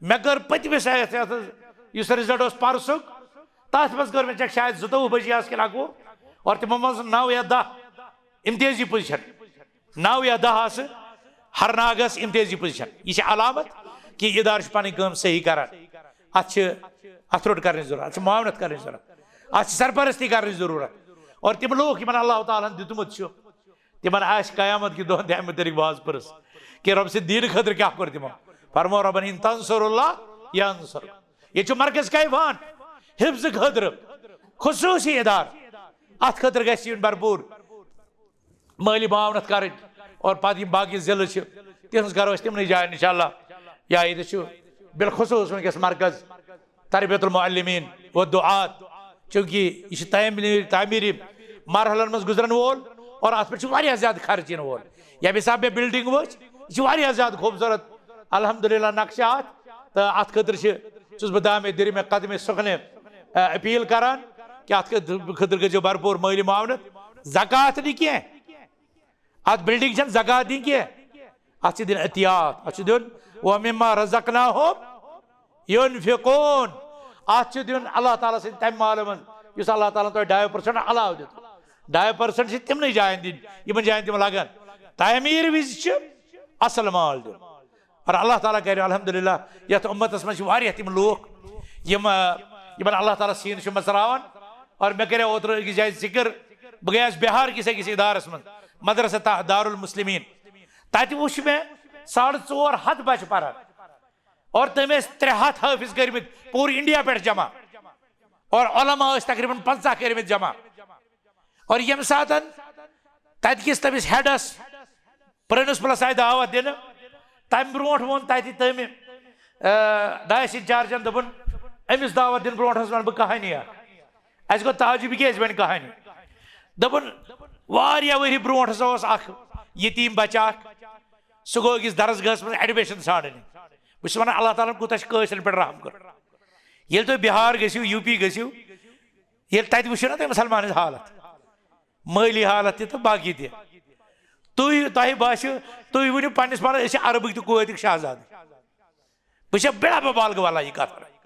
مےٚ کٔر پٔتمِس یَتھ، یَتھ حظ، یُس رِزلٹ اوس پَرسُک، تَتھ منٛز کٔر مےٚ چیک، شاید زٕتووُہ بجے آسہٕ کِنہٕ اَکوُہ، اور تِمو منٛز نَو یا دَہ امتیازی پوزیشن، نَو یا دَہ آسہٕ ہرناگس امتیازی پوزیشن۔ یہِ چھِ علامت کہِ یہِ ادارٕ چھُ پنٕنۍ کٲم صحیح کران۔ اَتھ چھِ اَتھٕ روٚٹ کرنٕچ ضروٗرت، اَتھ چھِ معاونت کرنٕچ ضروٗرت، اَتھ چھِ سرپرستی کرنٕچ ضروٗرت۔ اور تِم لوٗکھ یِمن اللہ تعالیٰ ہن دیُتمُت چھُ، تِمن آسہِ قیامت کہِ دۄہ تہِ اَمہِ مُتعلِق باز پرٕژھ کہِ رۄب سٕنٛدِ دیٖنہٕ خٲطرٕ کیٛاہ کوٚر تِمو۔ فرموو رۄبن، "ان تنصروا اللہ ینصرکم۔" ییٚتہِ چھُ مرکز کیفان حفظہٕ خٲطرٕ خصوٗصی ادارٕ، اَتھ خٲطرٕ گژھِ یُن بھرپوٗر مٲلی معاونت کرٕنۍ، اور پتہٕ یِم باقی ضلعہٕ چھِ، تِہنٛز کرو أسۍ تِمنٕے جاین انشاءاللہ۔ یا ییٚتہِ چھُ بالخصوص وٕنکیٚس مرکز تربیت المعلمین و دعات، چونکہ یہِ چھِ تعمیٖری، تعمیٖری مرحلن منٛز گُزرن وول، اور اتھ پٮ۪ٹھ چھُ واریاہ زیادٕ خرچ یِنہٕ وول۔ ییٚمہِ حساب مےٚ بلڈنگ وٕچھ، یہِ چھِ واریاہ زیادٕ خوٗبصوٗرت، الحمدللہ، نقشہٕ اتھ۔ تہٕ اتھ خٲطرٕ چھِ، چھُس بہٕ دامِ دِرِ مےٚ قدمِ سُخنہِ، آ، اپیل کران کہِ اتھ خٲطرٕ، خٲطرٕ کٔرۍزیو بھرپوٗر مٲلی معاونت۔ زکوٰۃ نہٕ کینٛہہ، اتھ بلڈنگ چھنہٕ زکوٰۃ دِنۍ کینٛہہ، اتھ چھِ دِنۍ عطیات، اتھ چھُ دیُن، "ومما رزقناہم ینفقون"۔ اتھ چھُ دیُن اللہ تعالیٰ سٕنٛدِ تمہِ مالہٕ منٛز یُس اللہ تعالیٰ ہن تۄہہِ ڈاے پٔرسنٹ علاوٕ دیُت۔ ڈاے پٔرسنٹ چھِ تِمنٕے جاین دِنۍ، یِمن جاین تِم لگن۔ تعمیٖر وِزِ چھِ اصل مال دیُن۔ اور اللہ تعالیٰ کرِ الحمدللہ، یتھ امتس منٛز چھِ واریاہ تِم لوٗکھ یِم، آ، یِمن اللہ تعالیٰ سیٖنہٕ چھُ مژراوان۔ اور مےٚ کریو اوترٕ أکِس جایہِ ذکر، بہٕ گٔیس بہار کِس أکِس ادارس منٛز، مدرسہ تا-، دارالمسلمین۔ تتہِ وُچھ مےٚ ساڑٕ ژور ہتھ بچہِ پران، اور تٔمۍ ٲسۍ ترٛےٚ ہتھ حٲفظ کٔرمٕتۍ پوٗرٕ انڈیا پٮ۪ٹھ جمع، اور علماء ٲسۍ تقریباً پنٛژاہ کٔرمٕتۍ جمع۔ اور ییٚمہِ ساتَن تَتہِ کِس تٔمِس ہیڈَس، پرنسپلس آیہِ دعوت دِنہٕ، تَمہِ برونٛٹھ ووٚن تَتہِ تٔمۍ، آ، ڈایس انچارجن دوٚپُن، "أمِس دعوت دِنہٕ برونٛٹھ حظ وَنہٕ بہٕ کہانی اکھ۔" اَسہِ گوٚو تعجب، یہِ کیٛازِ وَنہِ کہانی؟ دوٚپُن، واریاہ ؤری برونٛٹھ ہسا اوس اکھ یتیٖم بچہ اکھ، سُہ گوٚو أکِس درسگاہس منٛز ایڈمیشن ژھانٛڈنہِ۔ بہٕ چھُس وَنان، اللہ تعالیٰ ہن کوٗتاہ چھُ کٲشرٮ۪ن پٮ۪ٹھ رحم کوٚرمُت۔ ییٚلہِ تُہۍ بہار گٔژھِو، یوٗ پی گٔژھِو، ییٚلہِ تَتہِ وٕچھِو نا تُہۍ مُسلمانٕچ حالت، مٲلی حالت تہِ تہٕ باقی تہِ، تُہۍ، تۄہہِ باسیو، تُہۍ ؤنِو پننِس پانس، "أسۍ چھِ عربٕکۍ تہٕ کویتٕکۍ شہزادٕ۔" بہٕ چھُس بڑا مبالغہٕ واللہ یہِ کتھ ونان۔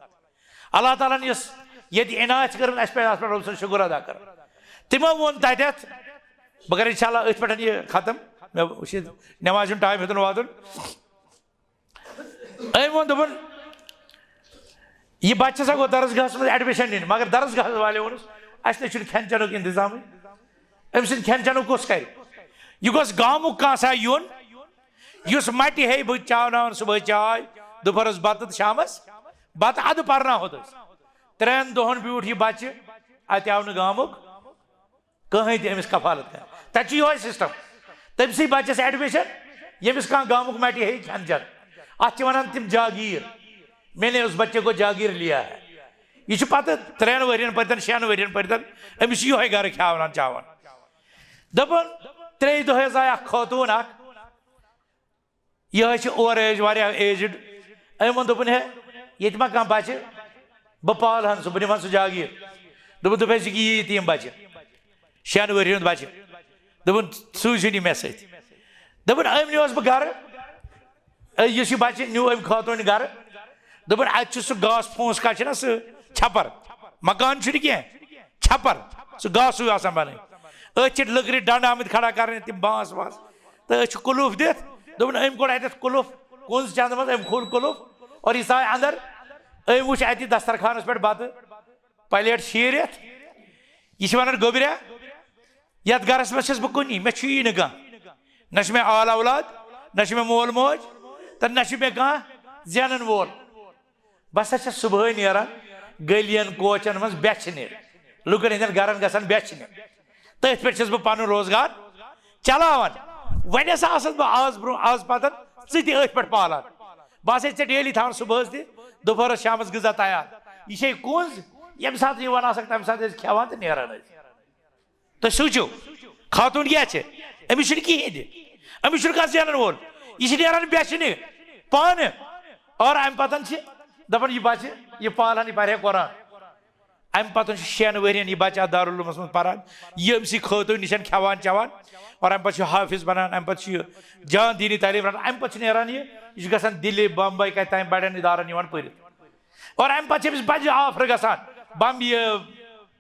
اللہ تعالیٰ ہن یۄس ییٚتہِ عنایت چھِ کٔرمٕژ، اَسہِ پزِ اَتھ پٮ۪ٹھ رۄب سُنٛد شُکر ادا کرُن۔ تِمو ووٚن تتٮ۪تھ، بہٕ کرٕ انشاءاللہ أتھۍ پٮ۪ٹھ یہِ ختم، مےٚ وٕچھ یہِ نٮ۪مازِ ہُنٛد ٹایم ہیوٚتُن واتُن۔ أمۍ ووٚن، دوٚپُن، "یہِ بچہٕ ہسا گوٚو درسگاہس منٛز ایڈمیشن نِنہِ، مگر درسگاہ والٮ۪و ووٚنُس، اَسہِ نہ چھُنہٕ کھٮ۪ن چٮ۪نُک انتظامٕے۔ أمۍ سٕنٛدِ کھٮ۪ن چٮ۪نُک کُس کرِ؟ یہِ گوٚژھ گامُک کانٛہہ سا یُن، یُس مٹہِ ہیٚیہِ۔" بہٕ چاوناوان صُبحٲے چاے، دُپہرس بتہٕ تہٕ شامس بتہٕ، ادٕ پرناوہوس۔ ترٛٮ۪ن دۄہن بیوٗٹھ یہِ بچہٕ، اتہِ آو نہٕ گامُک کٕہٕنۍ تہِ أمِس کفالت کرِ۔ تتہِ چھُ یِہوٚے سسٹم۔ تٔمۍ سٕے بچس ایڈمیشن، ییٚمِس کانٛہہ گامُک مٹہِ ہیٚیہِ کھٮ۪ن چٮ۪ن۔ اتھ چھِ ونان تِم جاگیر۔ میں نے اس بچے کو جاگیر لیا ہے۔ یہِ چھُ پتہٕ ترٛٮ۪ن ؤرین پٔتن، شٮ۪ن ؤرین پٔتن أمِس چھُ یِہوٚے گرٕ کھیاونان چاوان۔ دوٚپُن، ترٛیٚیہِ دۄہہِ حظ آیہِ اکھ خاتوٗن اکھ، یہِ حظ چھِ اوور ایج، واریاہ ایجڈ۔ أمۍ ووٚن، دوٚپُن، "ہے، ییٚتہِ ما کانٛہہ بچہِ؟ بہٕ پالہٕ ہن سُہ، بہٕ نِمہٕ ہن سُہ جاگیٖر۔" دوٚپُن، دوٚپُن، "أسۍ چھِ یہِ یتیٖم بچہِ، شٮ۪ن ؤرۍ ہُنٛد بچہِ۔" دوٚپُن، "سوٗزِو نہٕ مےٚ سۭتۍ۔" دوٚپُن، أمۍ نیوٗس بہٕ گرٕ۔ اے، یُس یہِ بچہِ نیوٗ أمۍ خاتوٗنہِ گرٕ، دوٚپُن، "اتہِ چھُ سُہ گاسہٕ پھوٗس کَتھ چھُنہ سُہ چھپر، مکان چھُنہٕ کینٛہہ، چھپر، سُہ گاسہٕ ہیوٗ آسان بنٲوِتھ۔ أتھۍ چھِ لٔکرِ ڈنڈ آمٕتۍ کھڑا کرنہِ، تِم بانٛس وانٛس۔ تہٕ أسۍ چھِ قُلُف دِتھ۔" دوٚپُن، أمۍ کوٚڑ اتٮ۪تھ قُلُف، کُنٛز چھِ اَتھ منٛز، أمۍ کھوٗل قُلُف اور یہِ ژاے اندر۔ أمۍ وٕچھ اَتہِ دسترخوانَس پٮ۪ٹھ بَتہٕ پلیٹ شیٖرِتھ۔ یہِ چھِ وَنان، "گوٚبریا، یَتھ گَرَس منٛز چھَس بہٕ کُنی، مےٚ چھُیی نہٕ کانٛہہ۔ نہ چھُ مےٚ آل اولاد، نہ چھُ مےٚ مول موج، تہٕ نہ چھُ مےٚ کانٛہہ زینَن وول۔ بہٕ ہسا چھَس صُبحٲے نیران گٔلیَن کوچَن منٛز بٮ۪چھنہِ، لُکَن ہٕنٛدٮ۪ن گَرَن گژھان بٮ۪چھنہِ۔ تٔتھۍ پٮ۪ٹھ چھَس بہٕ پَنُن روزگار چلاوان۔ وۄنۍ ہسا آسَس بہٕ آز برٛونٛہہ، آز پَتَن ژٕ تہِ أتھۍ پٮ۪ٹھ پالان۔ بہٕ ہسا چھَس ژےٚ ڈیلی تھاوان صُبحَس تہِ، دُپہرَس، شامَس غذا تیار۔ یہِ چھے کُنٛز، ییٚمہِ ساتہٕ یِوان آسَکھ، تَمہِ ساتہٕ ٲسۍ کھٮ۪وان تہٕ نیران ٲسۍ۔" تُہۍ سوٗنٛچِو، خاتوٗن کیٛاہ چھِ؟ أمِس چھُنہٕ کِہیٖنۍ تہِ، أمِس چھُنہٕ کانٛہہ زینَن وول۔ یہِ چھِ نیران بٮ۪چھنہِ پانہٕ۔ اور اَمہِ پَتَن چھِ دَپان، یہِ بَچہِ، یہِ پالہَن، یہِ پَرِ ہے قرآن۔ اَمہِ پَتہٕ چھُ شٮ۪ن ؤرِین یہِ بَچہٕ اَتھ دارالعلومَس منٛز پَران، یہِ أمۍ سٕے خٲطو نِشَن کھٮ۪وان چٮ۪وان، اور اَمہِ پَتہٕ چھُ حٲفِظ بَنان، اَمہِ پَتہٕ چھُ یہِ جان دیٖنی تعلیٖم رَٹان، اَمہِ پَتہٕ چھُ نیران یہِ، یہِ چھُ گژھان دِلہِ، بمبے، کَتہِ تام بَڑٮ۪ن اِدارَن یِوان پٔرِتھ۔ اور اَمہِ پَتہٕ چھِ أمِس بَجہِ آفرٕ گژھان بمبیہِ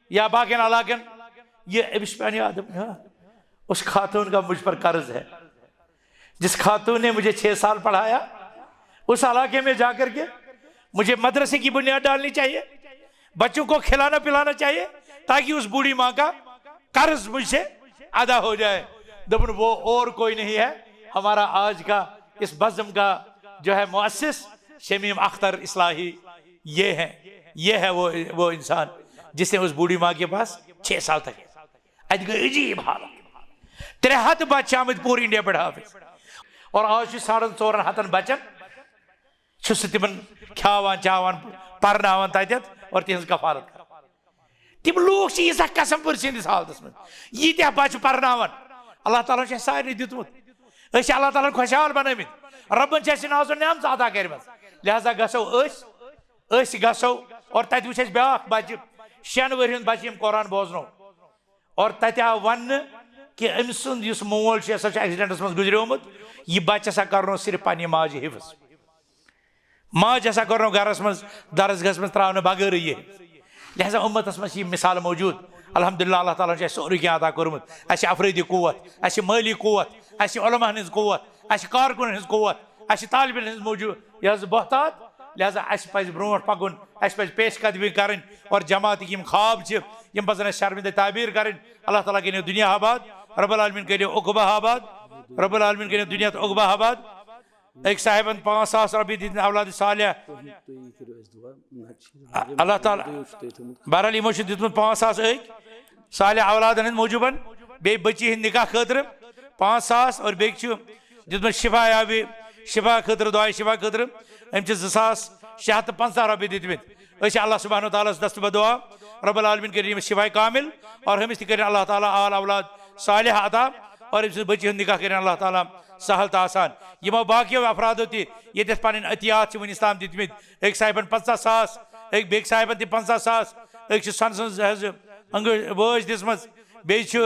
یا باقیَن علاقَن، یہِ أمِس چھُ پٮ۪وان یاد، ہاں، اس خاتون کا مجھ پر قرض ہے، جس خاتون نے مجھے چھ سال پڑھایا، اس علاقے میں جا کر کے مجھے مدرسے کی بنیاد ڈالنی چاہیے، بچوں کو کھلانا پلانا چاہیے، تاکہ اس بوڑھی ماں کا قرض مجھ سے ادا ہو جائے۔ دپن، وہ اور کوئی نہیں ہے، ہمارا آج کا اس بزم کا جو ہے مؤسس شمیم اختر اصلاحی، یہ ہے، یہ ہے وہ، وہ انسان جس نے اس بوڑھی ماں کے پاس چھ سال تک۔ اتہِ گٔے عجیب حالت۔ ترٛےٚ ہتھ بچہِ چھِ آمٕتۍ پوٗرٕ انڈیا پٮ۪ٹھ حٲفظ۔ اور آز چھُ ساڑن ژورن ہتن بچن، چھُ سُہ تِمن کھیاوان چاوان، پرناوان تتٮ۪تھ اور تِہنٛز کفالت کران۔ تِم لوٗکھ چھِ ییٖژاہ قسم پٔرۍ سٕنٛدِس حالتس منٛز۔ ییٖتیٛاہ بچہِ پرناوان، اللہ تعالیٰ ہن چھُ اَسہِ سارنٕے دیُتمُت۔ أسۍ چھِ اللہ تعالیٰ ہن خۄشحال بنٲومٕتۍ۔ رۄبن چھِ اَسہِ ناز و نعمژٕ عطا کٔرمٕژ۔ لہذا گژھو أسۍ، أسۍ گژھو اور تتہِ وٕچھ اَسہِ بیٛاکھ بچہِ، شٮ۪ن ؤرۍ ہُنٛد بچہِ، ییٚمۍ قرآن بوزنو۔ اور تتہِ آو وننہٕ کہِ أمۍ سُنٛد یُس مول چھُ، یہِ ہسا چھُ ایکسیڈنٹس منٛز گُزریومُت، یہِ بچہِ ہسا کرنو صرف پننہِ ماجہِ حفظ۔ ماجہِ ہسا کرنو گرس منٛز، درسگاہس منٛز تراونہٕ بغٲرٕے یہِ حفظ۔ لہذا اُمتس منٛز چھِ یہِ مثال موجود۔ الحمدللہ، اللہ تعالیٰ ہن چھُ اَسہِ سورُے کینٛہہ عطا کوٚرمُت۔ اَسہِ چھِ افرٲدی قوت، اَسہِ چھِ مٲلی قوت، اَسہِ چھِ علماہن ہٕنٛز قوت، اَسہِ چھِ کارکُنن ہٕنٛز قوت، اَسہِ چھِ طالب علمن ہٕنٛز موجود، یہِ حظ بہتات۔ لہذا اَسہِ پزِ برونٛٹھ پکُن، اَسہِ پزِ پیش قدمی کرٕنۍ اور جماعتٕکۍ یِم خواب چھِ، یِم پزن اَسہِ شرمندٕ تعبیر کرٕنۍ۔ اللہ تعالیٰ کٔرِنو دُنیا آباد، رب العالمین کٔرِنو عقبہ آباد، رب العالمین کٔرِنو دُنیا تہٕ عقبہ آباد۔ أکۍ صاحبن پانٛژھ ساس رۄپیہِ دِتۍ اولاد صالح۔ تُہۍ، تُہۍ کٔرِو اَسہِ دُعا۔ نہ، چھِ اللہ تعالیٰ، تُہۍ چھِو تۄہہِ تھوٚمُت۔ بہرحال، یِمو چھِ دیُتمُت پانٛژھ ساس أکۍ صالح اولادن ہٕنٛدۍ موٗجوٗبن، بیٚیہِ بٔچی ہٕنٛدۍ نکاح خٲطرٕ پانٛژھ ساس، اور بیٚکۍ چھُ دیُتمُت شفا یابی، شفا خٲطرٕ، دعایہِ شفا خٲطرٕ، أمۍ چھِ زٕ ساس شےٚ ہتھ تہٕ پنٛژاہ رۄپیہِ دِتمٕتۍ۔ أسۍ چھِ اللہ سبحانہ و تعالیٰ ہس دست بدعا، رب العالمین کٔرِن أمِس شفاء کامل اور ہُمِس تہِ کٔرِن اللہ تعالیٰ آل اولاد صالح عطا اور أمۍ سٕنٛز بٔچی ہُنٛد نکاح کٔرِن اللہ تعالیٰ سہل تہٕ آسان۔ یِمو باقیو افرادو تہِ ییٚتٮ۪تھ پنٕنۍ عطیات چھِ وُنیُس تام دِتمٕتۍ، أکۍ صاحبن پنٛژاہ ساس، أکۍ بیٚکۍ صاحبن تہِ پنٛژاہ ساس، أکۍ چھِ سۄنہٕ سٕنٛز حظ انگٲ-، وٲج دِژمٕژ، بیٚیہِ چھُ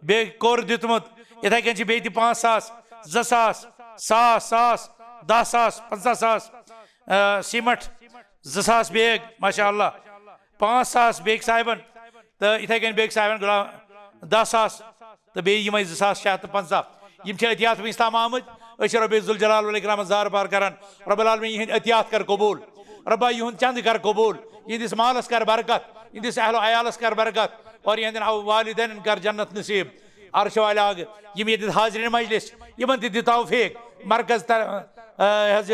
بیٚیہِ کوٚر دیُتمُت، یِتھَے کٔنۍ چھِ بیٚیہِ تہِ پانٛژھ ساس، زٕ ساس، ساس، ساس، دَہ ساس، پنٛژاہ ساس، آ، سیٖمَٹھ، زٕ ساس بیگ، ماشاء اللہ، پانٛژھ ساس بیٚکۍ صاحبن، تہٕ یِتھَے کٔنۍ بیٚکۍ صاحبن غلام دَہ ساس، تہٕ بیٚیہِ یِمَے زٕ ساس شےٚ ہَتھ تہٕ پنٛژاہ۔ یِم چھِ عطیات وٕنیُس تام آمٕتۍ۔ أسۍ چھِ رۄبِ ذوالجلال والاکرامس زارٕ پار کران، رب العالمین یِہنٛدۍ عطیات کر قبول، رۄبا یِہُنٛد چندٕ کر قبول، یِہنٛدِس مالس کر برکت، یِہنٛدِس اہل و عیالس کر برکت، اور یِہنٛدٮ۪ن والدینن کر جنت نصیب۔ عرش والہِ آگہٕ، یِم ییٚتٮ۪تھ حاضرین مجلس، یِمن تہِ دِ توفیق۔ مرکز تر-، آ، حض،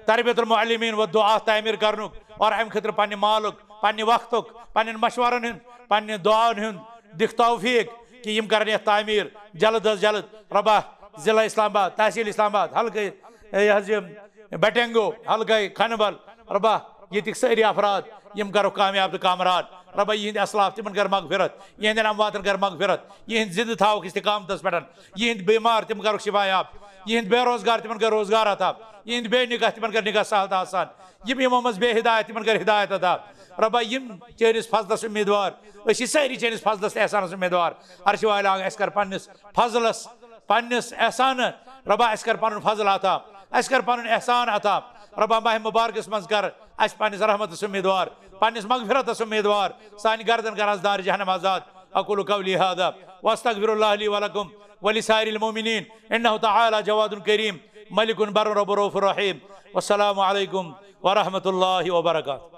تربیت المعلمین و دعات تعمیر کرنُک اور امہِ خٲطرٕ پننہِ مالُک، پننہِ وقتُک، پننٮ۪ن مشورن ہُنٛد، پننہِ دعاون ہُنٛد دِکھ توفیق کہِ یِم کرن یتھ تعمیر جلد از جلد۔ رۄبا، ضلع اسلام آباد، تحصیل اسلام آباد، حلقہٕ، یہِ حض یہِ بٹینگو، حلقہٕ کھنبل، رۄبا، ییٚتِکۍ سٲری افراد یِم کرو کامیاب تہٕ کامران۔ رۄبا، یِہنٛدۍ اسلاف تِمن کر مغفرت، یِہنٛدٮ۪ن امواتن کر مغفرت، یِہنٛدۍ زندٕ تھاوکھ استقامتس پٮ۪ٹھ، یِہنٛدۍ بیمار تِم کرکھ شفا یاب، یِہنٛدۍ بے روزگار تِمن کر روزگار عطا، یِہنٛدۍ بے نکاح تِمن کر نکاح سہل تہٕ آسان، یِم یِمو منٛز بے ہدایت تِمن کر ہدایت عطا۔ رۄبا، یِم چٲنِس فضلس امیدوار، أسۍ چھِ سٲری چٲنِس فضلس تہٕ احسانس امیدوار۔ عرشہِ والہِ آگہٕ، اَسہِ کر پننِس فضلس، پننِس احسانہٕ، رۄبا، اَسہِ کر پنُن فضل عطا، اَسہِ کر پنُن احسان عطا۔ رۄبا، ماہِ مبارکس منٛز کر اَسہِ پننِس رحمتس امیدوار، پننِس مغفرتس امیدوار، سانہِ گردن کر از نارِ جہنم آزاد۔ اقول قولی هذا واستغفر الله لي ولكم ولسائر المؤمنين انه تعالى جواد كريم ملك بر رب رؤوف رحيم۔ والسلام عليكم ورحمة الله وبركاته.